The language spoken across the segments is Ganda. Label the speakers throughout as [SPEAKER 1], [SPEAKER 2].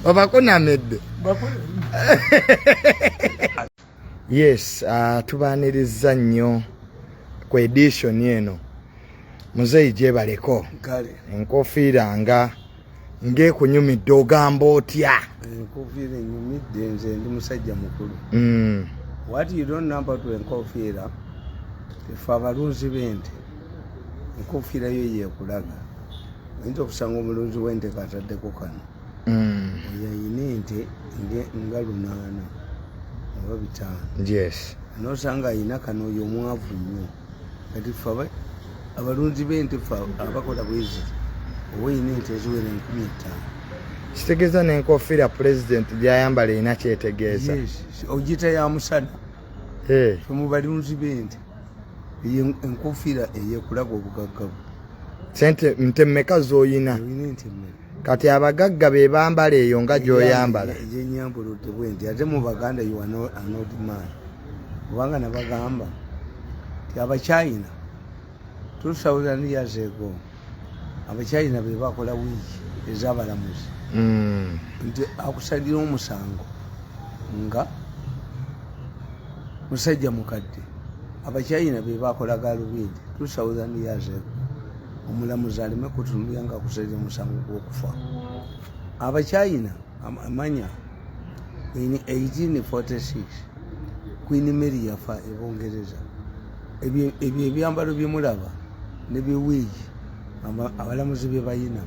[SPEAKER 1] Obakunamidde. Yes, tubaaniriza nnyo ku edition eno. Muzeeyi, gyebaleko.
[SPEAKER 2] Kale.
[SPEAKER 1] Enkofiira nga ng'ekunyumidde, ogamba otya?
[SPEAKER 2] Enkofiira enyumidde. Nze ndi musajja mukulu. What you don't know about enkofiira, efe abalunzi b'ente, enkofiira yo yekulaga. Oyinza okusanga omulunzi w'ente kataddeko kano, oyo ayina ente nga 800 oba 500. Nosanga ayina kano, oyo omwavu nnyo. Kati ffe abalunzi b'ente, ffe abakola bweziti, oba oyina ente eziwera 5000.
[SPEAKER 1] Kitegeeza n'enkofiira pulezidenti gyayambala erina kyetegeeza.
[SPEAKER 2] Yes, ogiyita ya musana. Fe mu balunzi b'ente, eyo enkofiira eyekulaga obugagga bwe.
[SPEAKER 1] Sente nte mmeka z'oyina?
[SPEAKER 2] Oyina ente mmeka?
[SPEAKER 1] Kati abagagga be bambala eyo nga gy'oyambala.
[SPEAKER 2] Gyenyambuludde bwe nti, ate mu Baganda you are not an old man, kubanga nabagamba ti Abachina 2000 years ago, Abachina be bakola wiigi ez'abalamuzi, nti akusalira omusango nga musajja mukadde. Abachina be bakola galubindi 2000 years ago, omulamuzi aleme kutunulya nga akusalira omusango gw'okufa. Abachina amanya in 1846 Queen Mary yafa ebungereza. Ebyo ebyambalo byemulaba ne biwiigi abalamuzi bye bayina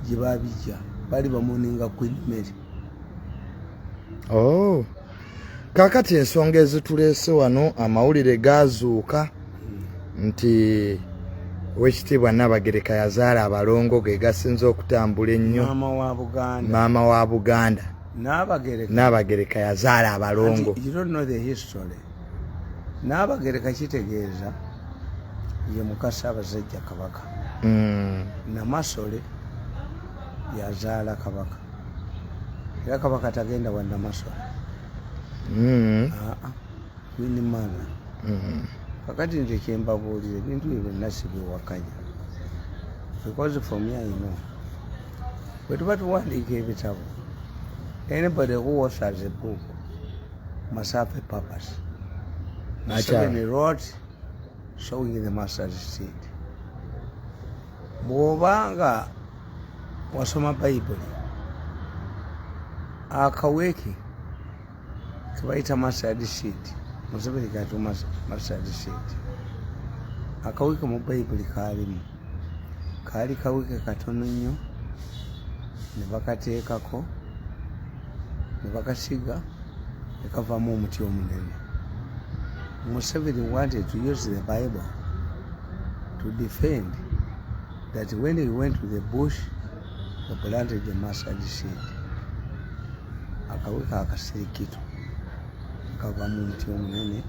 [SPEAKER 2] gye babijja, bali bamourninga Queen Mary.
[SPEAKER 1] Oh. Kaakati ensonga ezituleese wano, amawulire gazuuka nti Owekitiibwa Nabagereka yazaala abalongo, ge gasinze okutambula ennyo.
[SPEAKER 2] Maama wa Buganda.
[SPEAKER 1] Maama wa Buganda.
[SPEAKER 2] Naabagereka.
[SPEAKER 1] Nabagereka yazaala abalongo.
[SPEAKER 2] Anti you don't know the history. Naabagereka kitegeeza ye muka Ssaabasajja Kabaka. Namasole yazaala Kabaka, era Kabaka tagenda wa Namasole. Aa, Queen Mother. Kakati nze kyembabuulira, ebintu byo byonna sibiwakanya, because for me, I know bwe tuba tuwandiika ebitabo, anybody who authors a book must have a purpose. Museveni wrote Sowing the Mustard Seed. Bw'obanga wasoma Bayibuli, akaweke kebayita mustard seed, Museveni kati mustard seed, akaweke mu Bayibuli kaalimu, kaali kaweke katono nnyo, ne bakateekako ne bakasiga ne kavaamu omuti omunene. Museveni wanted to use the Bible to defend that when he went to the bush, he planted the mustard seed, akaweke akasirikitu kavamu omuti omunene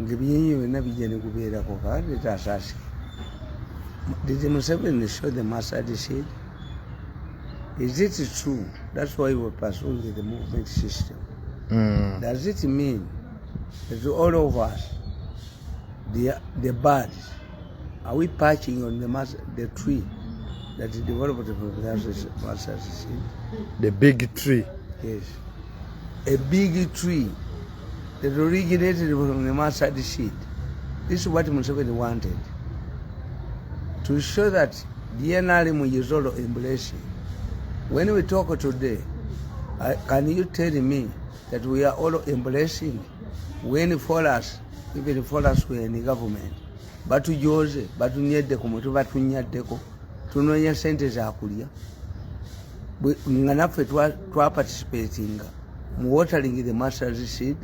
[SPEAKER 2] ngaebinyonyi byonna bijja ne gubeerako. Kakati tasaasi, did Museveni show the mustard seed? Is it true? That's why we're pursuing the movement system. Does it mean that all of us, the birds, are we perching on the tree that developed from the mustard seed?
[SPEAKER 1] The big tree.
[SPEAKER 2] Yes. A big tree that originated from the mustard seed. This is what Museveni wanted. To show that the NRM is all embracing. When we talk today, can you tell me that we are all embracing when for us, even for us we are in the government, batujoze, batunyedde ku mutwe, batunyaddeko, tunoonya sente zakulya, nga naffe twaparticipatinga mu watering the mustard seed,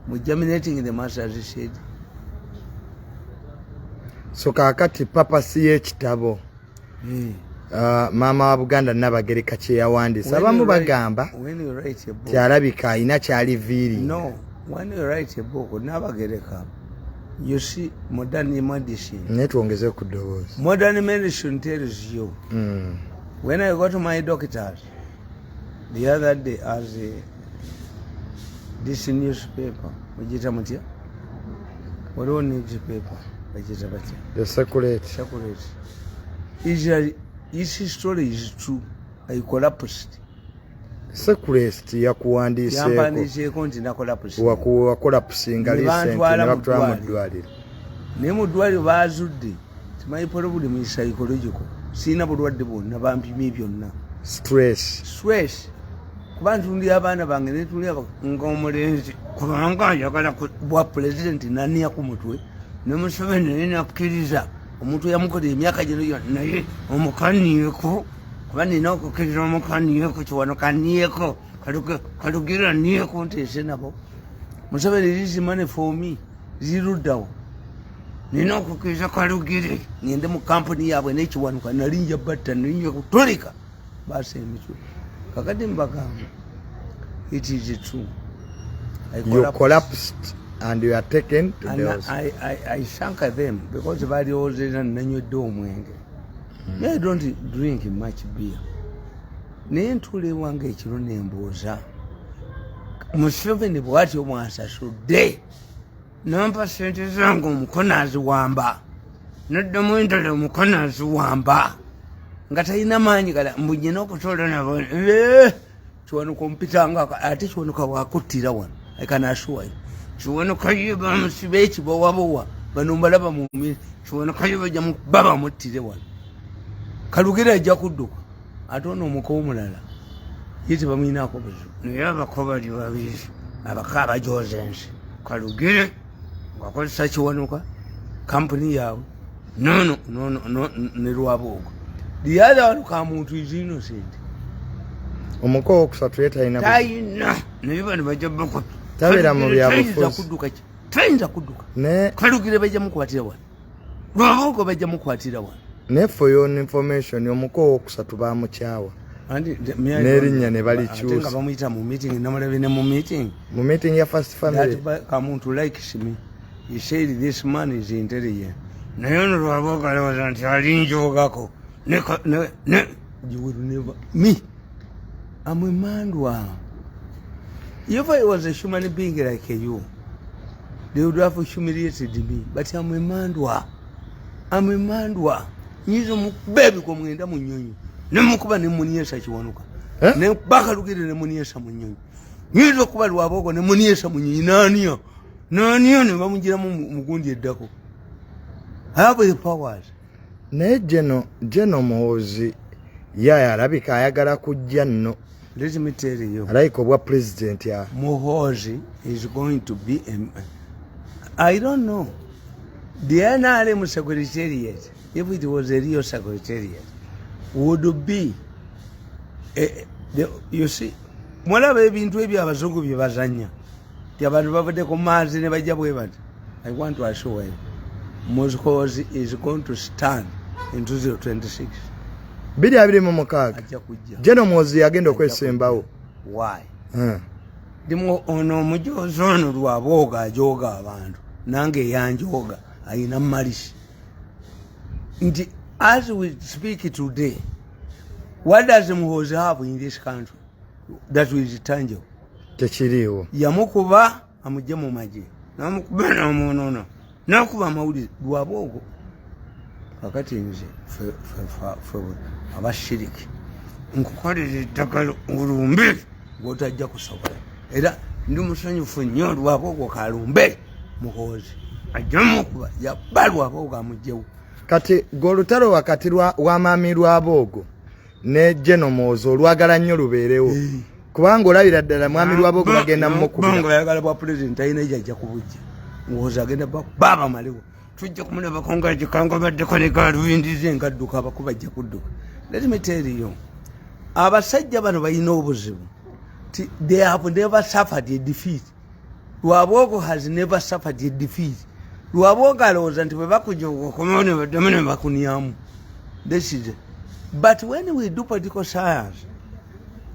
[SPEAKER 2] mu germinating the mustard seed?
[SPEAKER 1] So kaakati purpose y'ekitabo maama wa Buganda Nabagereka kye yawandiisa, abamu bagamba kyalabika alina kyaliviiri.
[SPEAKER 2] No, when you write a book, Nabagereka, you see, modern medicine.
[SPEAKER 1] Naye twongeze ku ddoboozi.
[SPEAKER 2] Modern medicine tells you. When I go to my doctors the other day, as this newspaper, mugiyita mutya? Waliwo newspaper bagiyita batya?
[SPEAKER 1] The Circulate.
[SPEAKER 2] Circulate. Israel. His story is true. I collapsed.
[SPEAKER 1] Securest yakuwandiiseeko.
[SPEAKER 2] Yampandiiseeko nti nacollapse.
[SPEAKER 1] Wacollapsinga
[SPEAKER 2] Ne
[SPEAKER 1] recent, ne
[SPEAKER 2] bantwala mu
[SPEAKER 1] bakutwala mu
[SPEAKER 2] ddwaliro.
[SPEAKER 1] ddwaliro.
[SPEAKER 2] Naye mu ddwaliro baazudde ti my problem is psychological, sirina bulwadde bwonna, bampimye byonna.
[SPEAKER 1] Stress.
[SPEAKER 2] Stress, kuba ntundira abaana bange netundira nga omulenzi kubanga ayagala bwa pulezidenti naniya ku mutwe ne Museveni, naye nakkiriza omuntu yamukolera emyaka gino gyonna, naye omukanieko kuba nina okukkiriza omukanieko Kiwanuka niyeko Kalugira niyeko nteese nabo. Museveni, this money for me ziruddawo, nina okukkiriza Kalugire ngende mu kampuni yaabwe n'ekiwanuka nalinja batta nalinja kutulika baasa emitwe. Kakati mbagamba, it is true. I
[SPEAKER 1] You
[SPEAKER 2] collapsed.
[SPEAKER 1] collapsed and you are taken to
[SPEAKER 2] And
[SPEAKER 1] the hospital.
[SPEAKER 2] I thank them because baliowoozeza nanywedde omwenge. Me, I don't drink much beer, naye ntuula ewange ekiro nembuuza Museveni bwatyo mwansasudde nampa sente zange, omukono aziwamba, naddamu endala, omukono aziwamba nga talina maanyi gala mbu nyina okutola nabo. Eh, Kiwanuka ompitanga ate Kiwanuka bwakuttira wano, I can assure you. Kiwanuka ye bamusiba ekibowabowa, bano mbalaba mumi. Kiwanuka ye bajja mukuba bamuttire wano. Kalugera ajja kudduka, ate ono omuko omulala ye tebamwinaako buzibu, naye abako bali babiri, abako abajoza ensi, Kalugere ngakozesa Kiwanuka kampuni yaabwe nono nono ne Lwaboogo. The other one, Kamuntu, is innocent.
[SPEAKER 1] Omuko owokusatu ye talina buzibu.
[SPEAKER 2] Tayina, naye bano bajja bako.
[SPEAKER 1] Tabeera mu byabufuzi.
[SPEAKER 2] Tayinza kudduka ki, tayinza kudduka.
[SPEAKER 1] Ne
[SPEAKER 2] Kalugire bajja mukwatira wano, Lwaboogo bajja mukwatira wano.
[SPEAKER 1] Ne for your information, omuko owokusatu bamukyawa. N'erinnya ne balikyusa.
[SPEAKER 2] Ate nga bamuyita mu meeting, namulabe ne mu meeting.
[SPEAKER 1] Mu meeting ya first family.
[SPEAKER 2] That Kamuntu likes me. He said this man is intelligent. Naye ono Lwaboogo alowooza nti alinjogako ne you will never me. I'm a mandwa. If I was a human being like you, they would have humiliated me, but I'm a mandwa. I'm a mandwa. Nyizo mukuba ebiko mwenda mu nnyonyi nemukuba nemuniesa Kiwanuka.
[SPEAKER 1] Eh?
[SPEAKER 2] Nebakalugire nemuniesa mu nnyonyi, nyinza okuba Lwaboogo nemuniesa mu nnyonyi naniya naniya ne bamugiramu mugundi eddako. I have the powers.
[SPEAKER 1] Naye Geno Muhoozi ye alabika ayagala kujja nno.
[SPEAKER 2] Let me tell you.
[SPEAKER 1] Alabika obwa pulezidenti a
[SPEAKER 2] Muhoozi is going to be a, I don't know. The NRM secretariat, if it was a real secretariat, would be a, the, you see, mulaba ebintu ebyo abazungu bye bazanya ti abantu bavudde ku maazi ne bajja bwe bati. I want to assure you, Muhoozi is going to stand in 2026.
[SPEAKER 1] 2026.
[SPEAKER 2] Ajja kujja.
[SPEAKER 1] Geno Muhoozi yagenda okwesembawo.
[SPEAKER 2] Why? Ndimu ono omujozi ono Lwabooga ajooga abantu, nange eyanjooga ayina malisi nti as we speak today, what does Muhoozi have in this country that is tangible?
[SPEAKER 1] Tekiriiwo.
[SPEAKER 2] Yamukuba amugye mu magye, namukuba namunono nakuba amawulire Lwaboogo. Kakati nze fe abashiriki nkukolera eddagala olumbe gwotajja kusobola, era ndi musanyufu nnyo. Lwaboogo kalumbe Muhoozi ajja mukuba yabba Lwaboogo amugyewo.
[SPEAKER 1] Kati gwe olutalo wakati wa maami Lwaboogo ne Geno Muhoozi olwagala nnyo lubeerewo, kubanga olabira ddala mwami Lwaboogo bagenda
[SPEAKER 2] Banga
[SPEAKER 1] mumukubira.
[SPEAKER 2] Ayagala bwa pulezidenti, talina gyajja kubujja. Muhoozi agenda baba maliwo, tujja kumulabako nga gikanga baddeko ne galubindize ngadduka, abaku bajja kudduka. Let me tell you, abasajja bano balina obuzibu. They have never suffered a defeat. Lwaboogo has never suffered a defeat. Lwaboogo alowooza nti bwe bakujoga okomawo ne baddamu ne bakunyamu. This is, but when we do political science,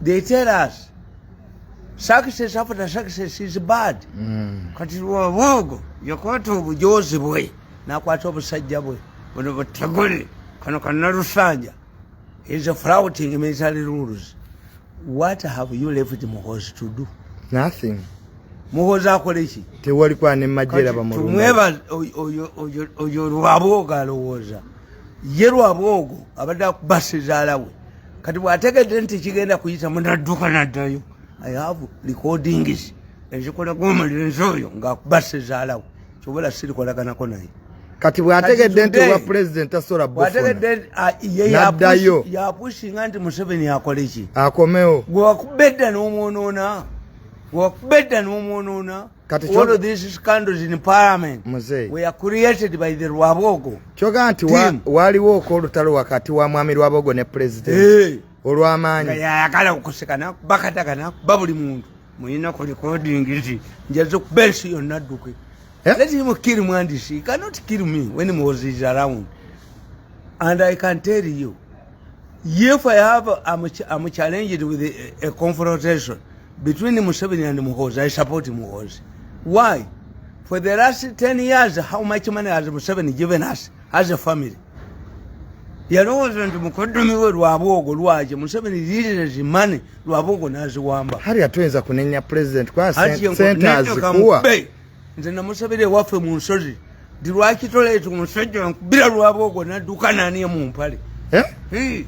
[SPEAKER 2] they tell us success after success is bad. Kati Lwaboogo yakwata obujozi bwe nakwata obusajja bwe buno butagole kano kanalusanja is flouting military rules. What have you left Muhoozi to do?
[SPEAKER 1] Nothing.
[SPEAKER 2] Muhoozi akole ki?
[SPEAKER 1] Tewali kwa ne majje era bamulumba.
[SPEAKER 2] Tumwebaza oyo Lwaboogo alowooza Ye Lwabwogo abadde akuba sezaala we. Kati bw'ategedde nti kigenda kuyitamu, nadduka naddayo. I have recordings ezikolaga omulenzi oyo ng'akuba sezaala we. Kyobola sirikolaganako naye.
[SPEAKER 1] Kati bw'ategedde nti
[SPEAKER 2] today-
[SPEAKER 1] obwa pulezidenti tasobola bufuna,
[SPEAKER 2] Bw'ategedde, ye
[SPEAKER 1] N'addayo.
[SPEAKER 2] yapushinga nti Museveni akole ki?
[SPEAKER 1] Akomewo.
[SPEAKER 2] Gwe wakuba edda n'omwonoona, gwe wakuba edda n'omwonoona.
[SPEAKER 1] Kati
[SPEAKER 2] All of these scandals in parliament
[SPEAKER 1] Muzeeyi.
[SPEAKER 2] were created by the Rwabogo
[SPEAKER 1] Kyoga nti
[SPEAKER 2] team.
[SPEAKER 1] Waliwo oko olutalo wakati wa mwami Lwabogo ne pulezidenti
[SPEAKER 2] Hey. Nga
[SPEAKER 1] olw'amaanyi.
[SPEAKER 2] Yayagala okuseka, nakubakataka, nakuba buli muntu. Muyina ku recording nti njaze kuba ensi yonna adduke.
[SPEAKER 1] Eh?
[SPEAKER 2] Let him kill Mwandisi. He cannot kill me when Muhoozi is around. And I can tell you, if I have, I'm challenged with a confrontation between Museveni and Muhoozi, I support Muhoozi. Why? For the last 10 years, how much money has Museveni given us as a family? Yalowooza nti mukoddomi we Lwabwogo lwaki Museveni releases money, Lwabwogo n'aziwamba.
[SPEAKER 1] Hali atuyinza kunenya pulezidenti kuba
[SPEAKER 2] Ati
[SPEAKER 1] sente
[SPEAKER 2] nedda
[SPEAKER 1] azikuwa.
[SPEAKER 2] kamukube. Nze namusabira ewaffe mu nsozi nti lwaki toleeta omusajja nkubira Lwabwogo nadduka naniye mu mpale.
[SPEAKER 1] Eh?
[SPEAKER 2] Hey,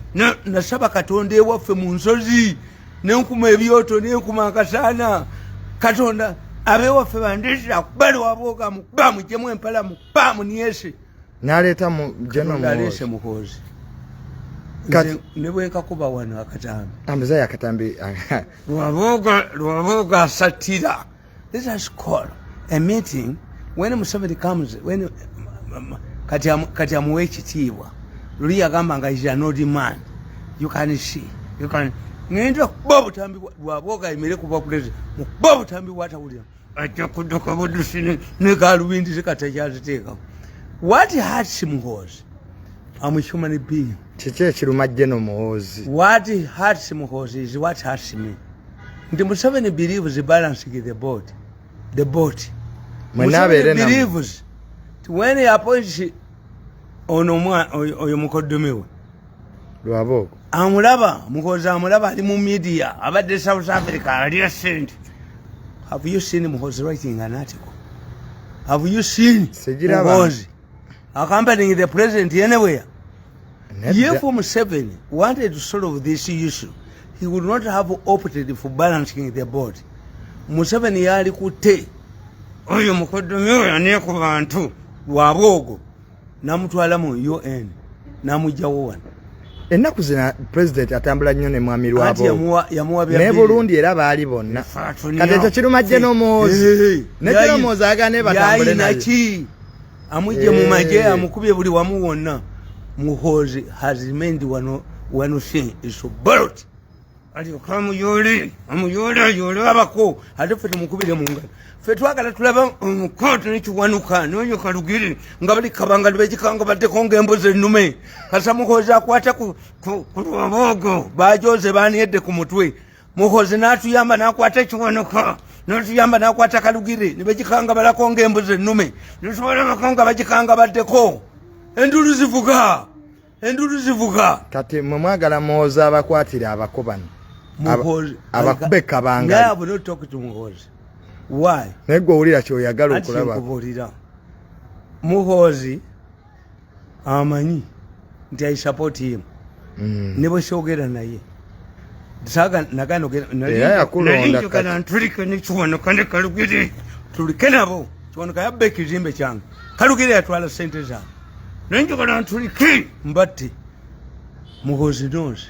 [SPEAKER 2] nasaba Katonda ewaffe mu nsozi, nenkuma ebyoto, nenkuma akasaana, Katonda abewaffe bandesera akuba Lwabwogo, amukuba, amugyemu empale, amukuba, amuniese.
[SPEAKER 1] N'aleeta mu General
[SPEAKER 2] Katonda aleese
[SPEAKER 1] Muhoozi.
[SPEAKER 2] Muhoozi.
[SPEAKER 1] Kati-
[SPEAKER 2] Nze ne bwenkakuba wano akatambi.
[SPEAKER 1] Ambuzayo akatambi.
[SPEAKER 2] Lwabwogo asatira. Let us call a meeting when Museveni comes, when kati amuwe ekitiibwa. Luli yagamba nga is an old man. You can see, you can ngenda kuba obutambi Lwabwogo ayimire kuba president, mukuba obutambi bwatawulira, ajja kudduka budusi ne galubindi zikatakyaziteekawo. What hurts Muhoozi? I'm a human being.
[SPEAKER 1] Kiki ekiruma General Muhoozi?
[SPEAKER 2] What hurts Muhoozi is what hurts me. Nti Museveni believes balancing the board. The boat.
[SPEAKER 1] Mwenna abeere
[SPEAKER 2] Museveni
[SPEAKER 1] nammwe.
[SPEAKER 2] believes nti when he appoints ono oyo mukoddomi we,
[SPEAKER 1] Lwabwogo,
[SPEAKER 2] amulaba Muhoozi, amulaba ali mu media, abadde South Africa alya sente. Have you seen Muhoozi writing an article? Have you seen
[SPEAKER 1] Sigiraba.
[SPEAKER 2] Muhoozi accompanying the president anywhere?
[SPEAKER 1] Nedda.
[SPEAKER 2] If Museveni wanted to solve this issue, he would not have opted for balancing the board. Museveni yali kutte oyo mukoddomi oyo aniye ku bantu Lwabwogo namutwala mu UN namugjawo wano.
[SPEAKER 1] Ennaku zino pulezidenti atambula nnyo ne mwami
[SPEAKER 2] Anti
[SPEAKER 1] Lwabwogo
[SPEAKER 2] yamuwa bya
[SPEAKER 1] ne
[SPEAKER 2] bili.
[SPEAKER 1] Burundi era baali bonna. Kati ekyo kiruma General Muhoozi, ne General Muhoozi ayagala naye batambule
[SPEAKER 2] Yayina
[SPEAKER 1] naye.
[SPEAKER 2] ki amugye mu magye,
[SPEAKER 1] Eh.
[SPEAKER 2] amukubye buli wamu wonna. Muhoozi has remained one thing is to bolt, alyoke amuyole, amuyole, ayole abako, ate ffe tumukubire mu ngalo. Ffe twagala tulaba omukoto nekiwanuka noyo Kalugire nga bali kabanga libekikanga baddeko ngaembuzi ennume. Kasa Muhoozi akwata ku Lwaboogo bajoze baniedde ku mutwe. Muhoozi n'atuyamba n'akwata Kiwanuka, n'atuyamba n'akwata Kalugire ne bagikanga balako ngaembuzi ennume, netubalabako nga bagikanga baddeko, endulu zivuga, endulu zivuga.
[SPEAKER 1] Kati mwe mwagala Muhoozi abakwatire abako bano,
[SPEAKER 2] Muhoozi
[SPEAKER 1] abakube
[SPEAKER 2] I
[SPEAKER 1] kabangali.
[SPEAKER 2] have not talked to Muhoozi. Why?
[SPEAKER 1] Naye gwe owulira kyoyagala
[SPEAKER 2] Anti
[SPEAKER 1] okulaba.
[SPEAKER 2] Nkubuulira, Muhoozi amanyi nti I support him. Ne bwe kyogera naye saaga nagana ogenda.
[SPEAKER 1] Era yakulonda.
[SPEAKER 2] Nali njagala ntulike ne Kiwanuka ne Kalugire, tulike nabo. Kiwanuka yabba ekizimbe kyange, Kalugire yatwala sente zange, naye njagala ntulike mbatte. Muhoozi knows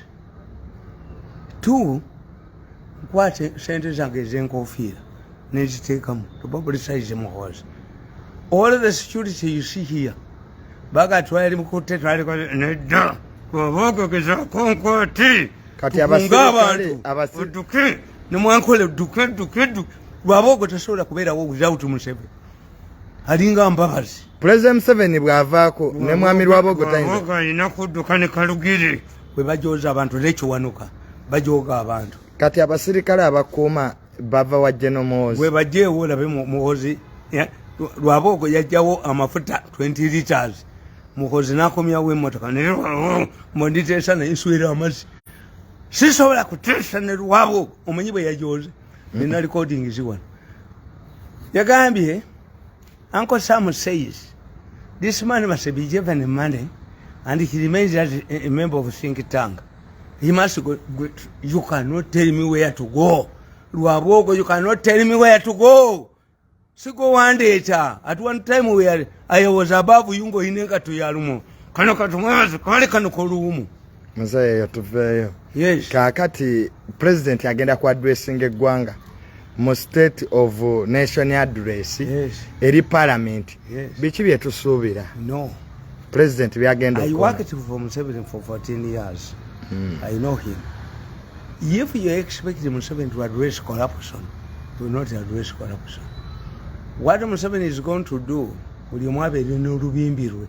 [SPEAKER 2] two. Nkwate sente zange ezenkofiira neziteekamu to publicize Muhoozi. All the security you see here, baga twali mukutte, twaliko nedda oba ogegezaako nkwate.
[SPEAKER 1] Kati
[SPEAKER 2] Tukunge
[SPEAKER 1] abasirikale
[SPEAKER 2] abantu odduke nemwankole, dduke, dduke, dduke. Lwaba ogwo tasobola kubeerawo without Museveni, alinga Mbabazi.
[SPEAKER 1] Pulezidenti Museveni bw'avaako ne mwami Lwabogo tayinza.
[SPEAKER 2] Lwabogo alina kudduka ne Kalugire bwe bajoza abantu nekiwanuka bajoga abantu.
[SPEAKER 1] Kati abasirikale abakuuma bava wa General Muhoozi.
[SPEAKER 2] Bwe bajjeewo olabe Muhoozi Lwaboogo yajjawo amafuta 20 liters, Muhoozi n'akomyawo emmotoka, naye mbonditeesa naye nswera amazzi, sisobola kuteesa ne Lwaboogo. Omanyi bwe yajoze? Nina recording ziwano. Yagambye, "Uncle Sam says this man must be given money." And he remains as a member of think tank. He must go, go. You cannot tell me where to go. Rwabwogo, you cannot tell me where to go. Siko wandeeta. At one time we are, I was above you ngo inenga tuyalumo. Kano katumwazi kale kano kolumu.
[SPEAKER 1] Muzeeyo tuveeyo.
[SPEAKER 2] Yes.
[SPEAKER 1] Kaakati president agenda ku addressing eggwanga mu State of Nation Address eri parliament.
[SPEAKER 2] Yes.
[SPEAKER 1] Biki bye tusuubira?
[SPEAKER 2] No.
[SPEAKER 1] President byagenda
[SPEAKER 2] I
[SPEAKER 1] okukola.
[SPEAKER 2] worked for Museveni for 14 years. I know him. If you expect Museveni to address corruption, he will not address corruption. What Museveni is going to do, buli omu abeere n'olubimbi lwe.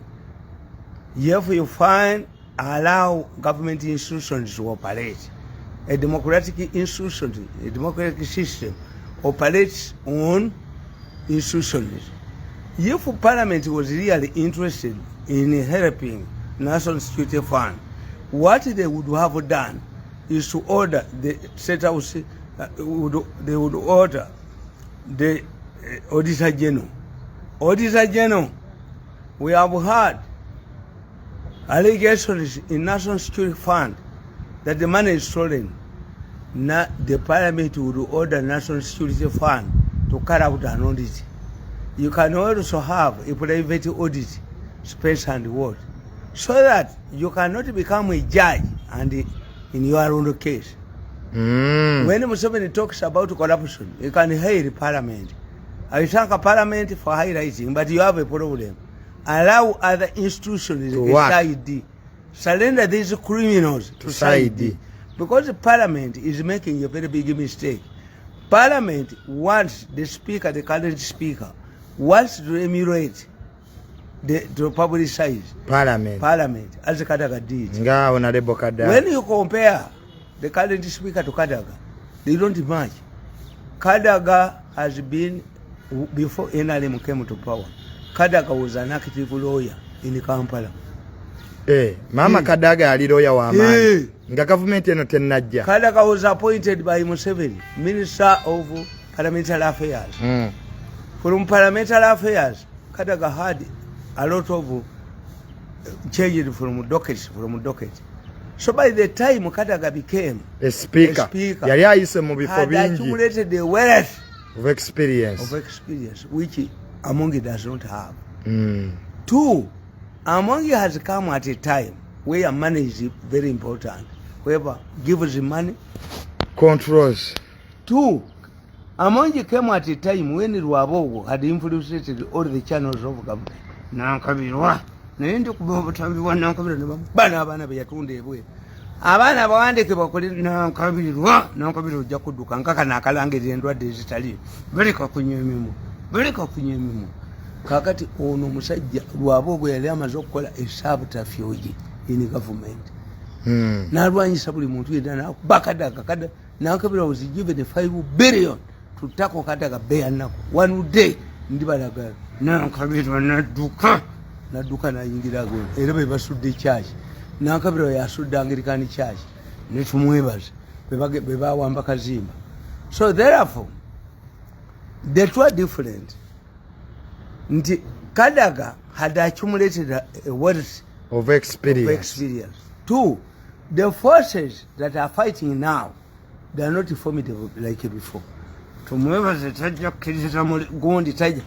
[SPEAKER 2] If you find, allow government institutions to operate, a democratic institution, a democratic system operates on institutions. If Parliament was really interested in helping National Security Fund, what they would have done is to order the State House, they would order the Auditor General. Auditor General, we have had allegations in National Security Fund that the money is stolen. Now the Parliament would order National Security Fund to carry out an audit. You can also have a private audit, space and what, so that you cannot become a judge and in your own case. When Museveni talks about corruption, you can hail Parliament. I thank Parliament for highlighting, but you have a problem. Allow other institutions
[SPEAKER 1] To work.
[SPEAKER 2] CID. Surrender these criminals to
[SPEAKER 1] To
[SPEAKER 2] CID.
[SPEAKER 1] CID.
[SPEAKER 2] Because Parliament is making a very big mistake. Parliament wants the speaker, the current speaker, wants to emulate, to publicize
[SPEAKER 1] Parliament.
[SPEAKER 2] Parliament as Kadaga did.
[SPEAKER 1] Nga Honorable Kadaga.
[SPEAKER 2] When you compare the current speaker to Kadaga, they don't match. Kadaga has been, before NRM came to power, Kadaga was an active lawyer in Kampala.
[SPEAKER 1] Eh, Mama Kadaga yali lawyer wa maanyi.
[SPEAKER 2] Eh.
[SPEAKER 1] Nga gavumenti eno tennajja.
[SPEAKER 2] Kadaga was appointed by Museveni, Minister of Parliamentary Affairs. From Parliamentary Affairs, Kadaga had a lot of changed from dockets, from docket. So by the time Kadaga became
[SPEAKER 1] A speaker.
[SPEAKER 2] A speaker.
[SPEAKER 1] Yali ayise mu bifo
[SPEAKER 2] had
[SPEAKER 1] bingi
[SPEAKER 2] accumulated the wealth
[SPEAKER 1] of experience.
[SPEAKER 2] of experience, which Amongi does not have. Two, Amongi has come at a time where money is very important. Whoever gives the money.
[SPEAKER 1] Controls.
[SPEAKER 2] Two, Amongi came at a time when Rwabogo had infiltrated all the channels of government. Nankabirwa. Naye ndikuba obutambi bwa Nankabirwa ne bamuba n'abaana be yatunda ebweru. Abaana bawandike bakole Nankabirwa. Nankabirwa ojja kudduka nkakano akalangirira endwadde ezitaliyo. Baleka kunywa emimwa. Baleka kunywa emimwa. Kaakati ono omusajja Rwabogo yali amaze okukola e subterfuge in government. N'alwanyisa buli muntu yenna n'akuba Kadaga. Kadaga Nankabirwa was given 5 billion to tackle Kadaga bare knuckle. One day ndibalaga Nankabirwa n'adduka n'adduka n'ayingira ago era be basudde church. Nankabirwa yasudde Anglican Church ne tumwebaza be bawamba Kazimba. So therefore the two are different. Nti Kadaga had accumulated a wealth
[SPEAKER 1] of experience.
[SPEAKER 2] Of experience. Two, the forces that are fighting now, they are not formidable like before. Tumwebaze tajja kukkiriza gundi tajja.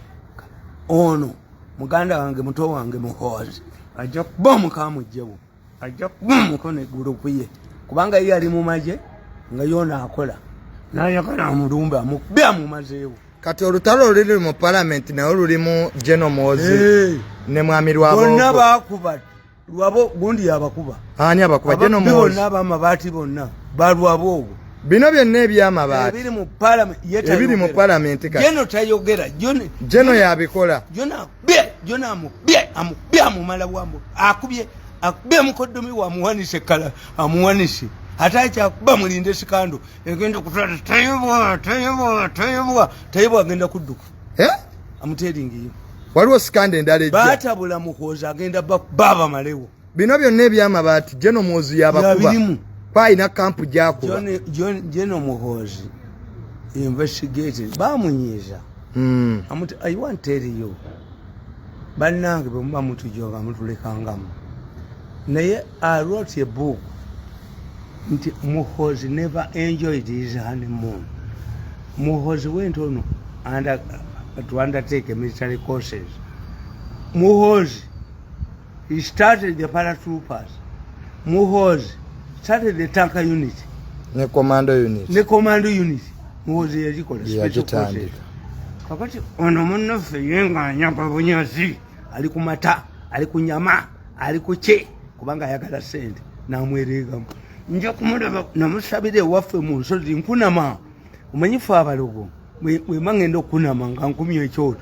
[SPEAKER 2] Ono muganda wange muto wange Muhoozi ajja kuba omukamugjewo ajja kuba omukono egulupu ye kubanga ye ali mu magye nga yoona akola n'ayagala amulumbe amukube amumazeewo.
[SPEAKER 1] Kati olutalo oluli mu Parliament naye lulimu General Muhoozi ne Mwami Rwabogo.
[SPEAKER 2] Bonna bakuba Lwabo gundi yabakuba.
[SPEAKER 1] Ani abakuba?
[SPEAKER 2] Ababbi
[SPEAKER 1] General Muhoozi.
[SPEAKER 2] bonna ab'amabaati bonna balwaboogo.
[SPEAKER 1] Bino byonna eby'amabaati.
[SPEAKER 2] Ebiri mu Parliament, ye tayogera.
[SPEAKER 1] Ebiri mu Parliament kati.
[SPEAKER 2] General tayogera. John,
[SPEAKER 1] General yabikola.
[SPEAKER 2] John akubye, John amukubye, amukubye amumala bwambo. Akubye, akubye mukoddomi we amuwanise kala, amuwanise. Ate akyakuba mulinde scandal. Egenda okutwala Tayebwa, Tayebwa, Tayebwa. Tayebwa agenda kudduka.
[SPEAKER 1] Eh?
[SPEAKER 2] Amuteringiyo.
[SPEAKER 1] Waliwo scandal endala ejja.
[SPEAKER 2] Baatabula Muhoozi agenda baba malewo.
[SPEAKER 1] Bino byonna eby'amabaati General Muhoozi yabakuba.
[SPEAKER 2] Yabirimu.
[SPEAKER 1] Kwalina kampu gy'akuba.
[SPEAKER 2] General Muhoozi investigated. Bamunyiiza. I want to tell you. Bannange bwe muba mutujoga mutulekangamu. Naye I wrote a book nti Muhozi never enjoyed his honeymoon. Muhozi went on to undertake military courses. Muhozi, he started the paratroopers. Muhozi started the tanker unit.
[SPEAKER 1] Ne commando unit.
[SPEAKER 2] Ne commando unit. Muhozi yagikola. Special
[SPEAKER 1] Yagitandika.
[SPEAKER 2] forces. Kakati ono munnaffe ye ng'anyaga bunyazi, ali ku mata, ali ku nyama, ali ku ki, kubanga ayagala sente, namwereegamu. Nja kumulaba, namusabira ewaffe mu nsozi nkunama. Omanyi ffe abalogo bwemba ngenda okunama nga nkumya ekyoto,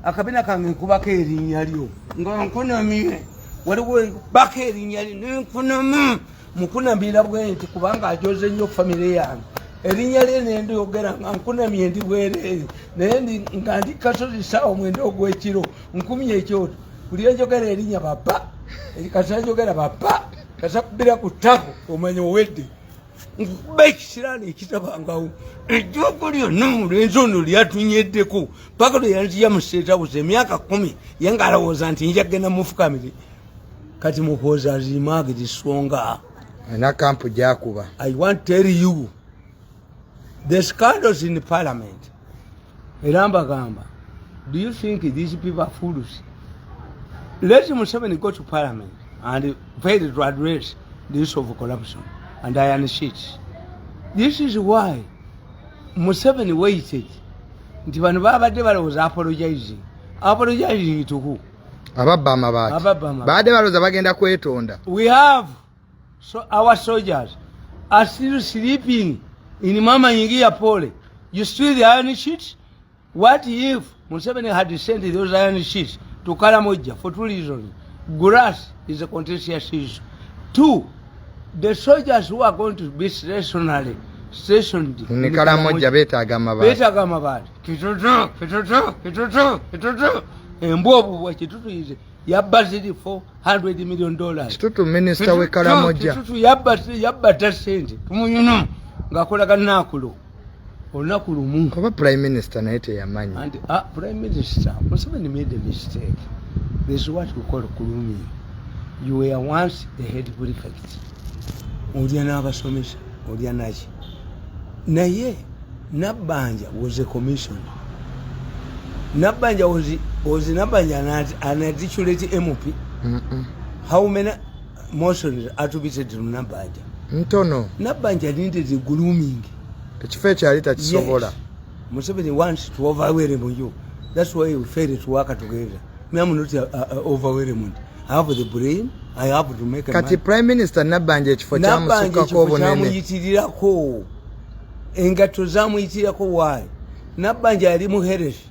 [SPEAKER 2] akabina kange nkubako erinnya lyo nga nkunamye, waliwo bako erinnya lyo nenkunama, mukunamira bwe nti kubanga ajoze nnyo famire yange. Erinnya lye nendyogera nga nkunamye, ndi bwereere, naye nga ndi kasozi 9:00 ogw'ekiro, nkumye ekyoto. Buli enjogera erinnya baba kasa njogera baba kasakubira ku ttako, omanya owedde. Nkuba ekisiraani ekitabangawo, ejjoogo lyonna omulenzi ono lyatunyeddeko paka lwe yanziya mu State House emyaka 10, ye ng'alowooza nti nja kgenda mufukamire. Kati Muhoozi azimaagiri songa.
[SPEAKER 1] Alina kampu gyakuba.
[SPEAKER 2] I want to tell you the scandals in parliament. Era mbagamba, do you think these people are fools? Let Museveni go to parliament and fail to address the issue of corruption and iron sheets. This is why Museveni waited nti bano babadde balowooza apologizing. Apologizing to who?
[SPEAKER 1] Ababba amabaati.
[SPEAKER 2] Ababba amabaati.
[SPEAKER 1] Baadde balowooza bagenda kwetonda.
[SPEAKER 2] We have so our soldiers are still sleeping in Mama Ingia Pole. You steal the iron sheets? What if Museveni had sent those iron sheets to Karamoja for two reasons? Grass is a contentious issue. Two, the soldiers who are going to be stationed
[SPEAKER 1] Ne Karamoja beetaaga amabaati.
[SPEAKER 2] Beetaaga amabaati. Kitutu, kitutu, kitutu, kitutu. Embwa obubwa Kitutu ize yabba ziri $400 million.
[SPEAKER 1] Kitutu minisita w'e Karamoja.
[SPEAKER 2] Kitutu yabba ta sente tumunyuno ng'akolagana naakulo olunaku lumu.
[SPEAKER 1] Oba prime minister naye teyamanyi.
[SPEAKER 2] And Prime Minister Museveni made a mistake. This is what we call grooming. You were once the head prefect, olya n'abasomesa, olya naki, naye Nabbanja was a commission. Nabbanja was Nabbanja an articulate MP?
[SPEAKER 1] Mm-mm.
[SPEAKER 2] How many motions attributed to Nabbanja?
[SPEAKER 1] Ntono.
[SPEAKER 2] Nabbanja needed grooming.
[SPEAKER 1] Ekifo ekyo yali takisobola.
[SPEAKER 2] Yes. Museveni wants to overwhelm you. That's why we failed to work together. Me, I'm not overwhelmed. I have the brain. I have to make a
[SPEAKER 1] Kati prime minister Nabbanja ekifo
[SPEAKER 2] Nabbanja
[SPEAKER 1] kyamusukkako
[SPEAKER 2] ekifo
[SPEAKER 1] obunene.
[SPEAKER 2] Kyamuyitirirako, engatto zamuyitirako. Waayi Nabbanja yali muheresi,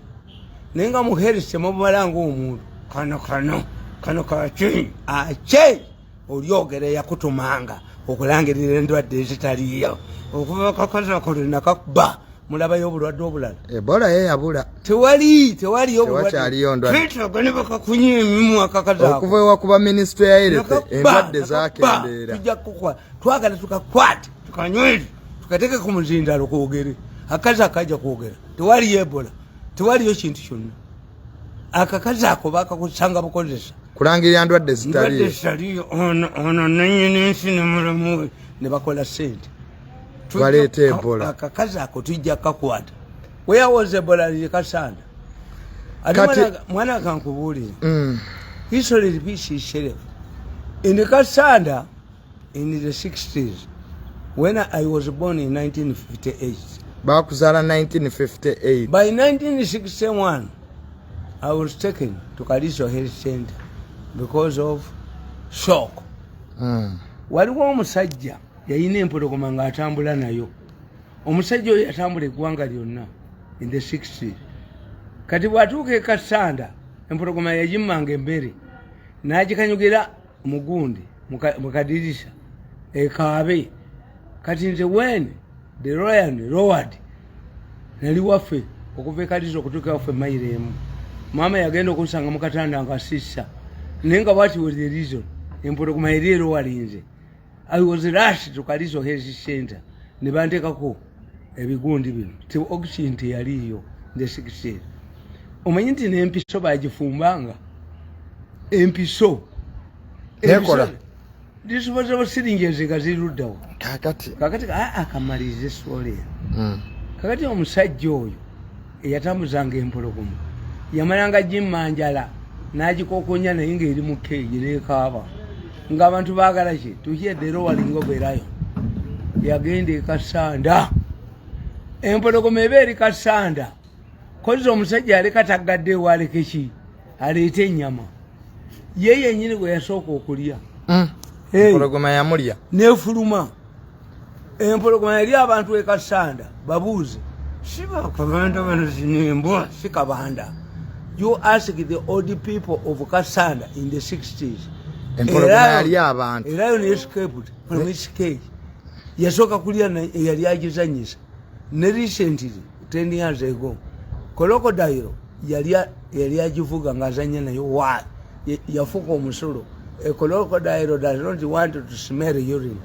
[SPEAKER 2] naye nga muheresi temumala ngaomuntu kano kano kano kaki ake olyogera yakutumanga okulangirira endwadde ezitaliyo. Okuva kakazako lwenakakuba mulabayo obulwadde obulala.
[SPEAKER 1] Ebola ye yabula.
[SPEAKER 2] Tewali, tewaliyo.
[SPEAKER 1] Tewakyaliyo ndwadde.
[SPEAKER 2] Twetaaga ne bakakunya emimu akakazaako.
[SPEAKER 1] Okuva ewakuba minisitule ya health, endwadde zakendeera.
[SPEAKER 2] Tujja kukwa twagala tukakwate, tukanywere, tukateeke ku muzindalo kwogere. Akazi akajja kwogera tewaliyo Ebola, tewaliyo kintu kyonna. Akakazi ako bakakusanga bukozesa
[SPEAKER 1] kulangirira ndwadde
[SPEAKER 2] ndwadde
[SPEAKER 1] zitaliyo.
[SPEAKER 2] Zitaliyo. Ono nanyini ensi ne mulamu we ne bakola sente.
[SPEAKER 1] Baleeta Ebola.
[SPEAKER 2] Akakazi ako tujja kakwata. Where was Ebola in Kasanda? Ate mwana kankubuulire. History repeats itself. In Kasanda, in the 60s, when I was born in 1958,
[SPEAKER 1] Bakuzaala 1958.
[SPEAKER 2] By 1961, I was taken to Kaliso Health Center because of shock. Waliwo omusajja yayina empologoma ng'atambula nayo. Omusajja oyo yatambula eggwanga lyonna in the 60s. Kati bw'atuuka e Kasanda, empologoma yagimmanga emmere n'agikanyugira mugundi mu kadirisa ekaabe. Kati nze when the lion roared, nali waffe okuva ekaliza okutuuka waffe mayiro 1. Maama yagenda okunsanga mu katanda nga sissa, naye nga what was the reason? Empologoma eri erowalinze. I was rushed to Kaliso Health Center ne banteekako ebigundi bino. Ti oxygen teyaliiyo in the 60s. Omanyi nti n'empiso bagifumbanga, empiso.
[SPEAKER 1] Nekola.
[SPEAKER 2] Disposable syringes nga ziruddawo?
[SPEAKER 1] Kakati.
[SPEAKER 2] Kakati aa, kamalirize esoola eno. Kakati omusajja oyo eyatambuzanga empologoma yamalanga gimmanjala n'agikokonya, naye ng'eri mu keegi n'ekaaba ng'abantu baagala ki tukyedde walinga obeerayo. Yagenda ekasanda, empologoma eba eri Kasanda kozi omusajja aleka taggaddeewo, aleke ki, aleete ennyama ye yennyini gwe yasooka okulya. Hey.
[SPEAKER 1] Empologoma yamulya.
[SPEAKER 2] Nefuluma empologoma yali abantu ekasanda babuuze, si bakabanda bano, zinembwa si kabanda. You ask the old people of Kasanda in the 60s.
[SPEAKER 1] Empologoma yali abantu.
[SPEAKER 2] Erayo ne escaped from its cage. Yasooka kulya eyali agizanyisa. Ne recently, 10 years ago, crocodile yali agivuga ng'azanya nayo. Why? Yafuuka omusulo. A crocodile does not want to smell urine.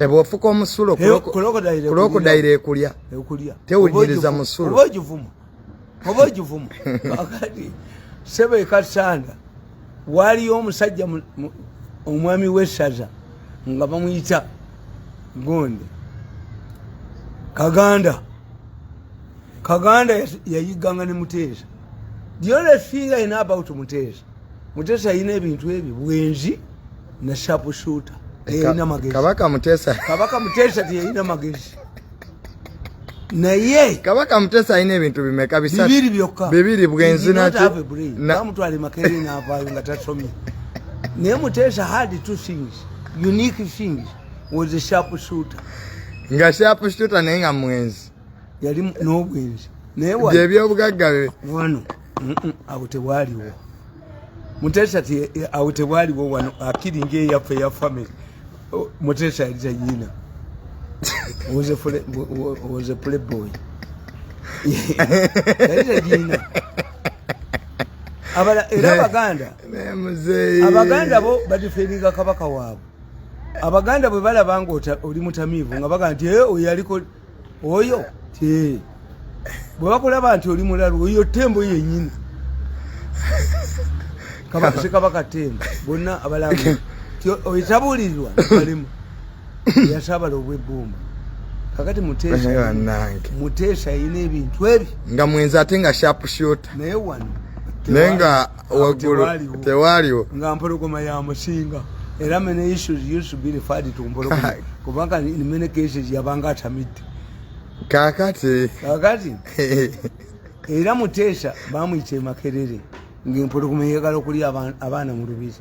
[SPEAKER 1] Bw'ofuka omusulo,
[SPEAKER 2] crocodile
[SPEAKER 1] crocodile ekulya.
[SPEAKER 2] Ekulya.
[SPEAKER 1] Tewunyiriza
[SPEAKER 2] Oba
[SPEAKER 1] musulo.
[SPEAKER 2] Oba ogivuma, oba ogivuma. Kakati sebo, ekasanda waaliyo omusajja omwami w'essaza nga bamuyita gundi Kaganda. Kaganda yayigganga ne Muteesa. The only thing I know about Muteesa, Muteesa alina ebintu ebyo, bwenzi na sharp shooter. Teyalina magezi.
[SPEAKER 1] Kabaka Muteesa.
[SPEAKER 2] Kabaka Muteesa teyalina magezi, naye
[SPEAKER 1] Kabaka Muteesa alina ebintu bimeka? Bisatu?
[SPEAKER 2] Bibiri byokka.
[SPEAKER 1] Bibiri, bwenzi. Naki?
[SPEAKER 2] Bamutwala Makerere n'avaayo nga tasomye. Naye Muteesa had two things, unique things, was a sharp shooter.
[SPEAKER 1] Nga sharp shooter naye nga mwenzi.
[SPEAKER 2] Yali n'obwenzi, naye
[SPEAKER 1] Byebyobugagga bye.
[SPEAKER 2] Wano awo tewaaliwo Muteesa, awo tewaaliwo. Wano akiri ngaeyaffe eya family. Muteesa yali tayina, was a playboy, yali tagina. Era Abaganda,
[SPEAKER 1] Ne muzeeyi.
[SPEAKER 2] Abaganda bo badefendinga kabaka waabwe. Abaganda bwe balaba nga oli mutamiivu, nga baga nti, "Eh, oyo yaliko oyo ti." Bwe bakulaba nti oli mulalu, oyo Tembo yennyini. Kabaka Tembo, bonna abalamu ti oyo tabuulirirwa, balimu yasaabala obwebbumba. Kakati Muteesa,
[SPEAKER 1] Bannange.
[SPEAKER 2] Muteesa alina ebintu ebyo.
[SPEAKER 1] Nga mwenzi ate nga sharp shooter.
[SPEAKER 2] Naye wano
[SPEAKER 1] Naye nga
[SPEAKER 2] awo
[SPEAKER 1] waggulu
[SPEAKER 2] tewaaliwo.
[SPEAKER 1] Tewaaliwo.
[SPEAKER 2] Nga mpologoma yamusinga, era many issues used to be referred to mpologoma, kubanga in many cases yabanga atamidde.
[SPEAKER 1] Kakati.
[SPEAKER 2] Kakati era Muteesa bamuyita e Makerere ngaempologoma eyagala okulya abaana mu lubiri.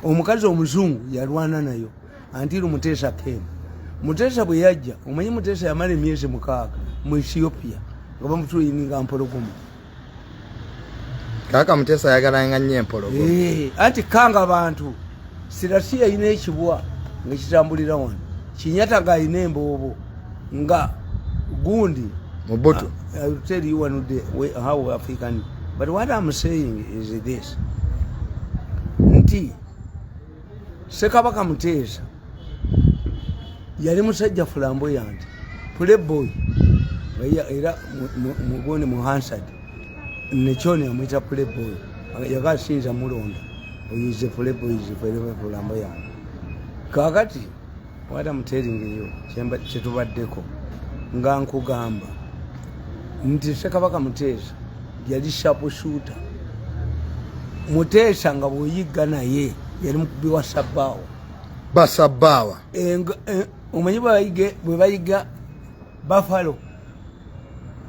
[SPEAKER 2] Omukazi omuzungu yalwana nayo until Muteesa came. Muteesa bwe yajja, omanyi Muteesa yamala emyezi 6 mu Ethiopia nga bamutulininga mpologoma.
[SPEAKER 1] Kabaka Muteesa ayagalanga nnyo empologoma.
[SPEAKER 2] Eh, anti kanga bantu sirasi yalina ekibwa nga kitambulira wano, Kinyata ng'alina emboobo nga gundi.
[SPEAKER 1] Mubutu.
[SPEAKER 2] I will tell you one day how African, but what I'm saying is this, nti Ssekabaka Muteesa yali musajja flamboyant playboy. Era mugone mu Hansard nekyoni amwita playboy, yakasinza mulonda oyo is a playboy, is a flamboyant. Kakati what I'm telling you, kyetubaddeko nga nkugamba nti Ssekabaka Muteesa yali sharp shooter. Muteesa nga bw'oyigga naye yali mukubi wa sabbaawa.
[SPEAKER 1] Basabbaawa.
[SPEAKER 2] Omanyi bwe bayiga buffalo,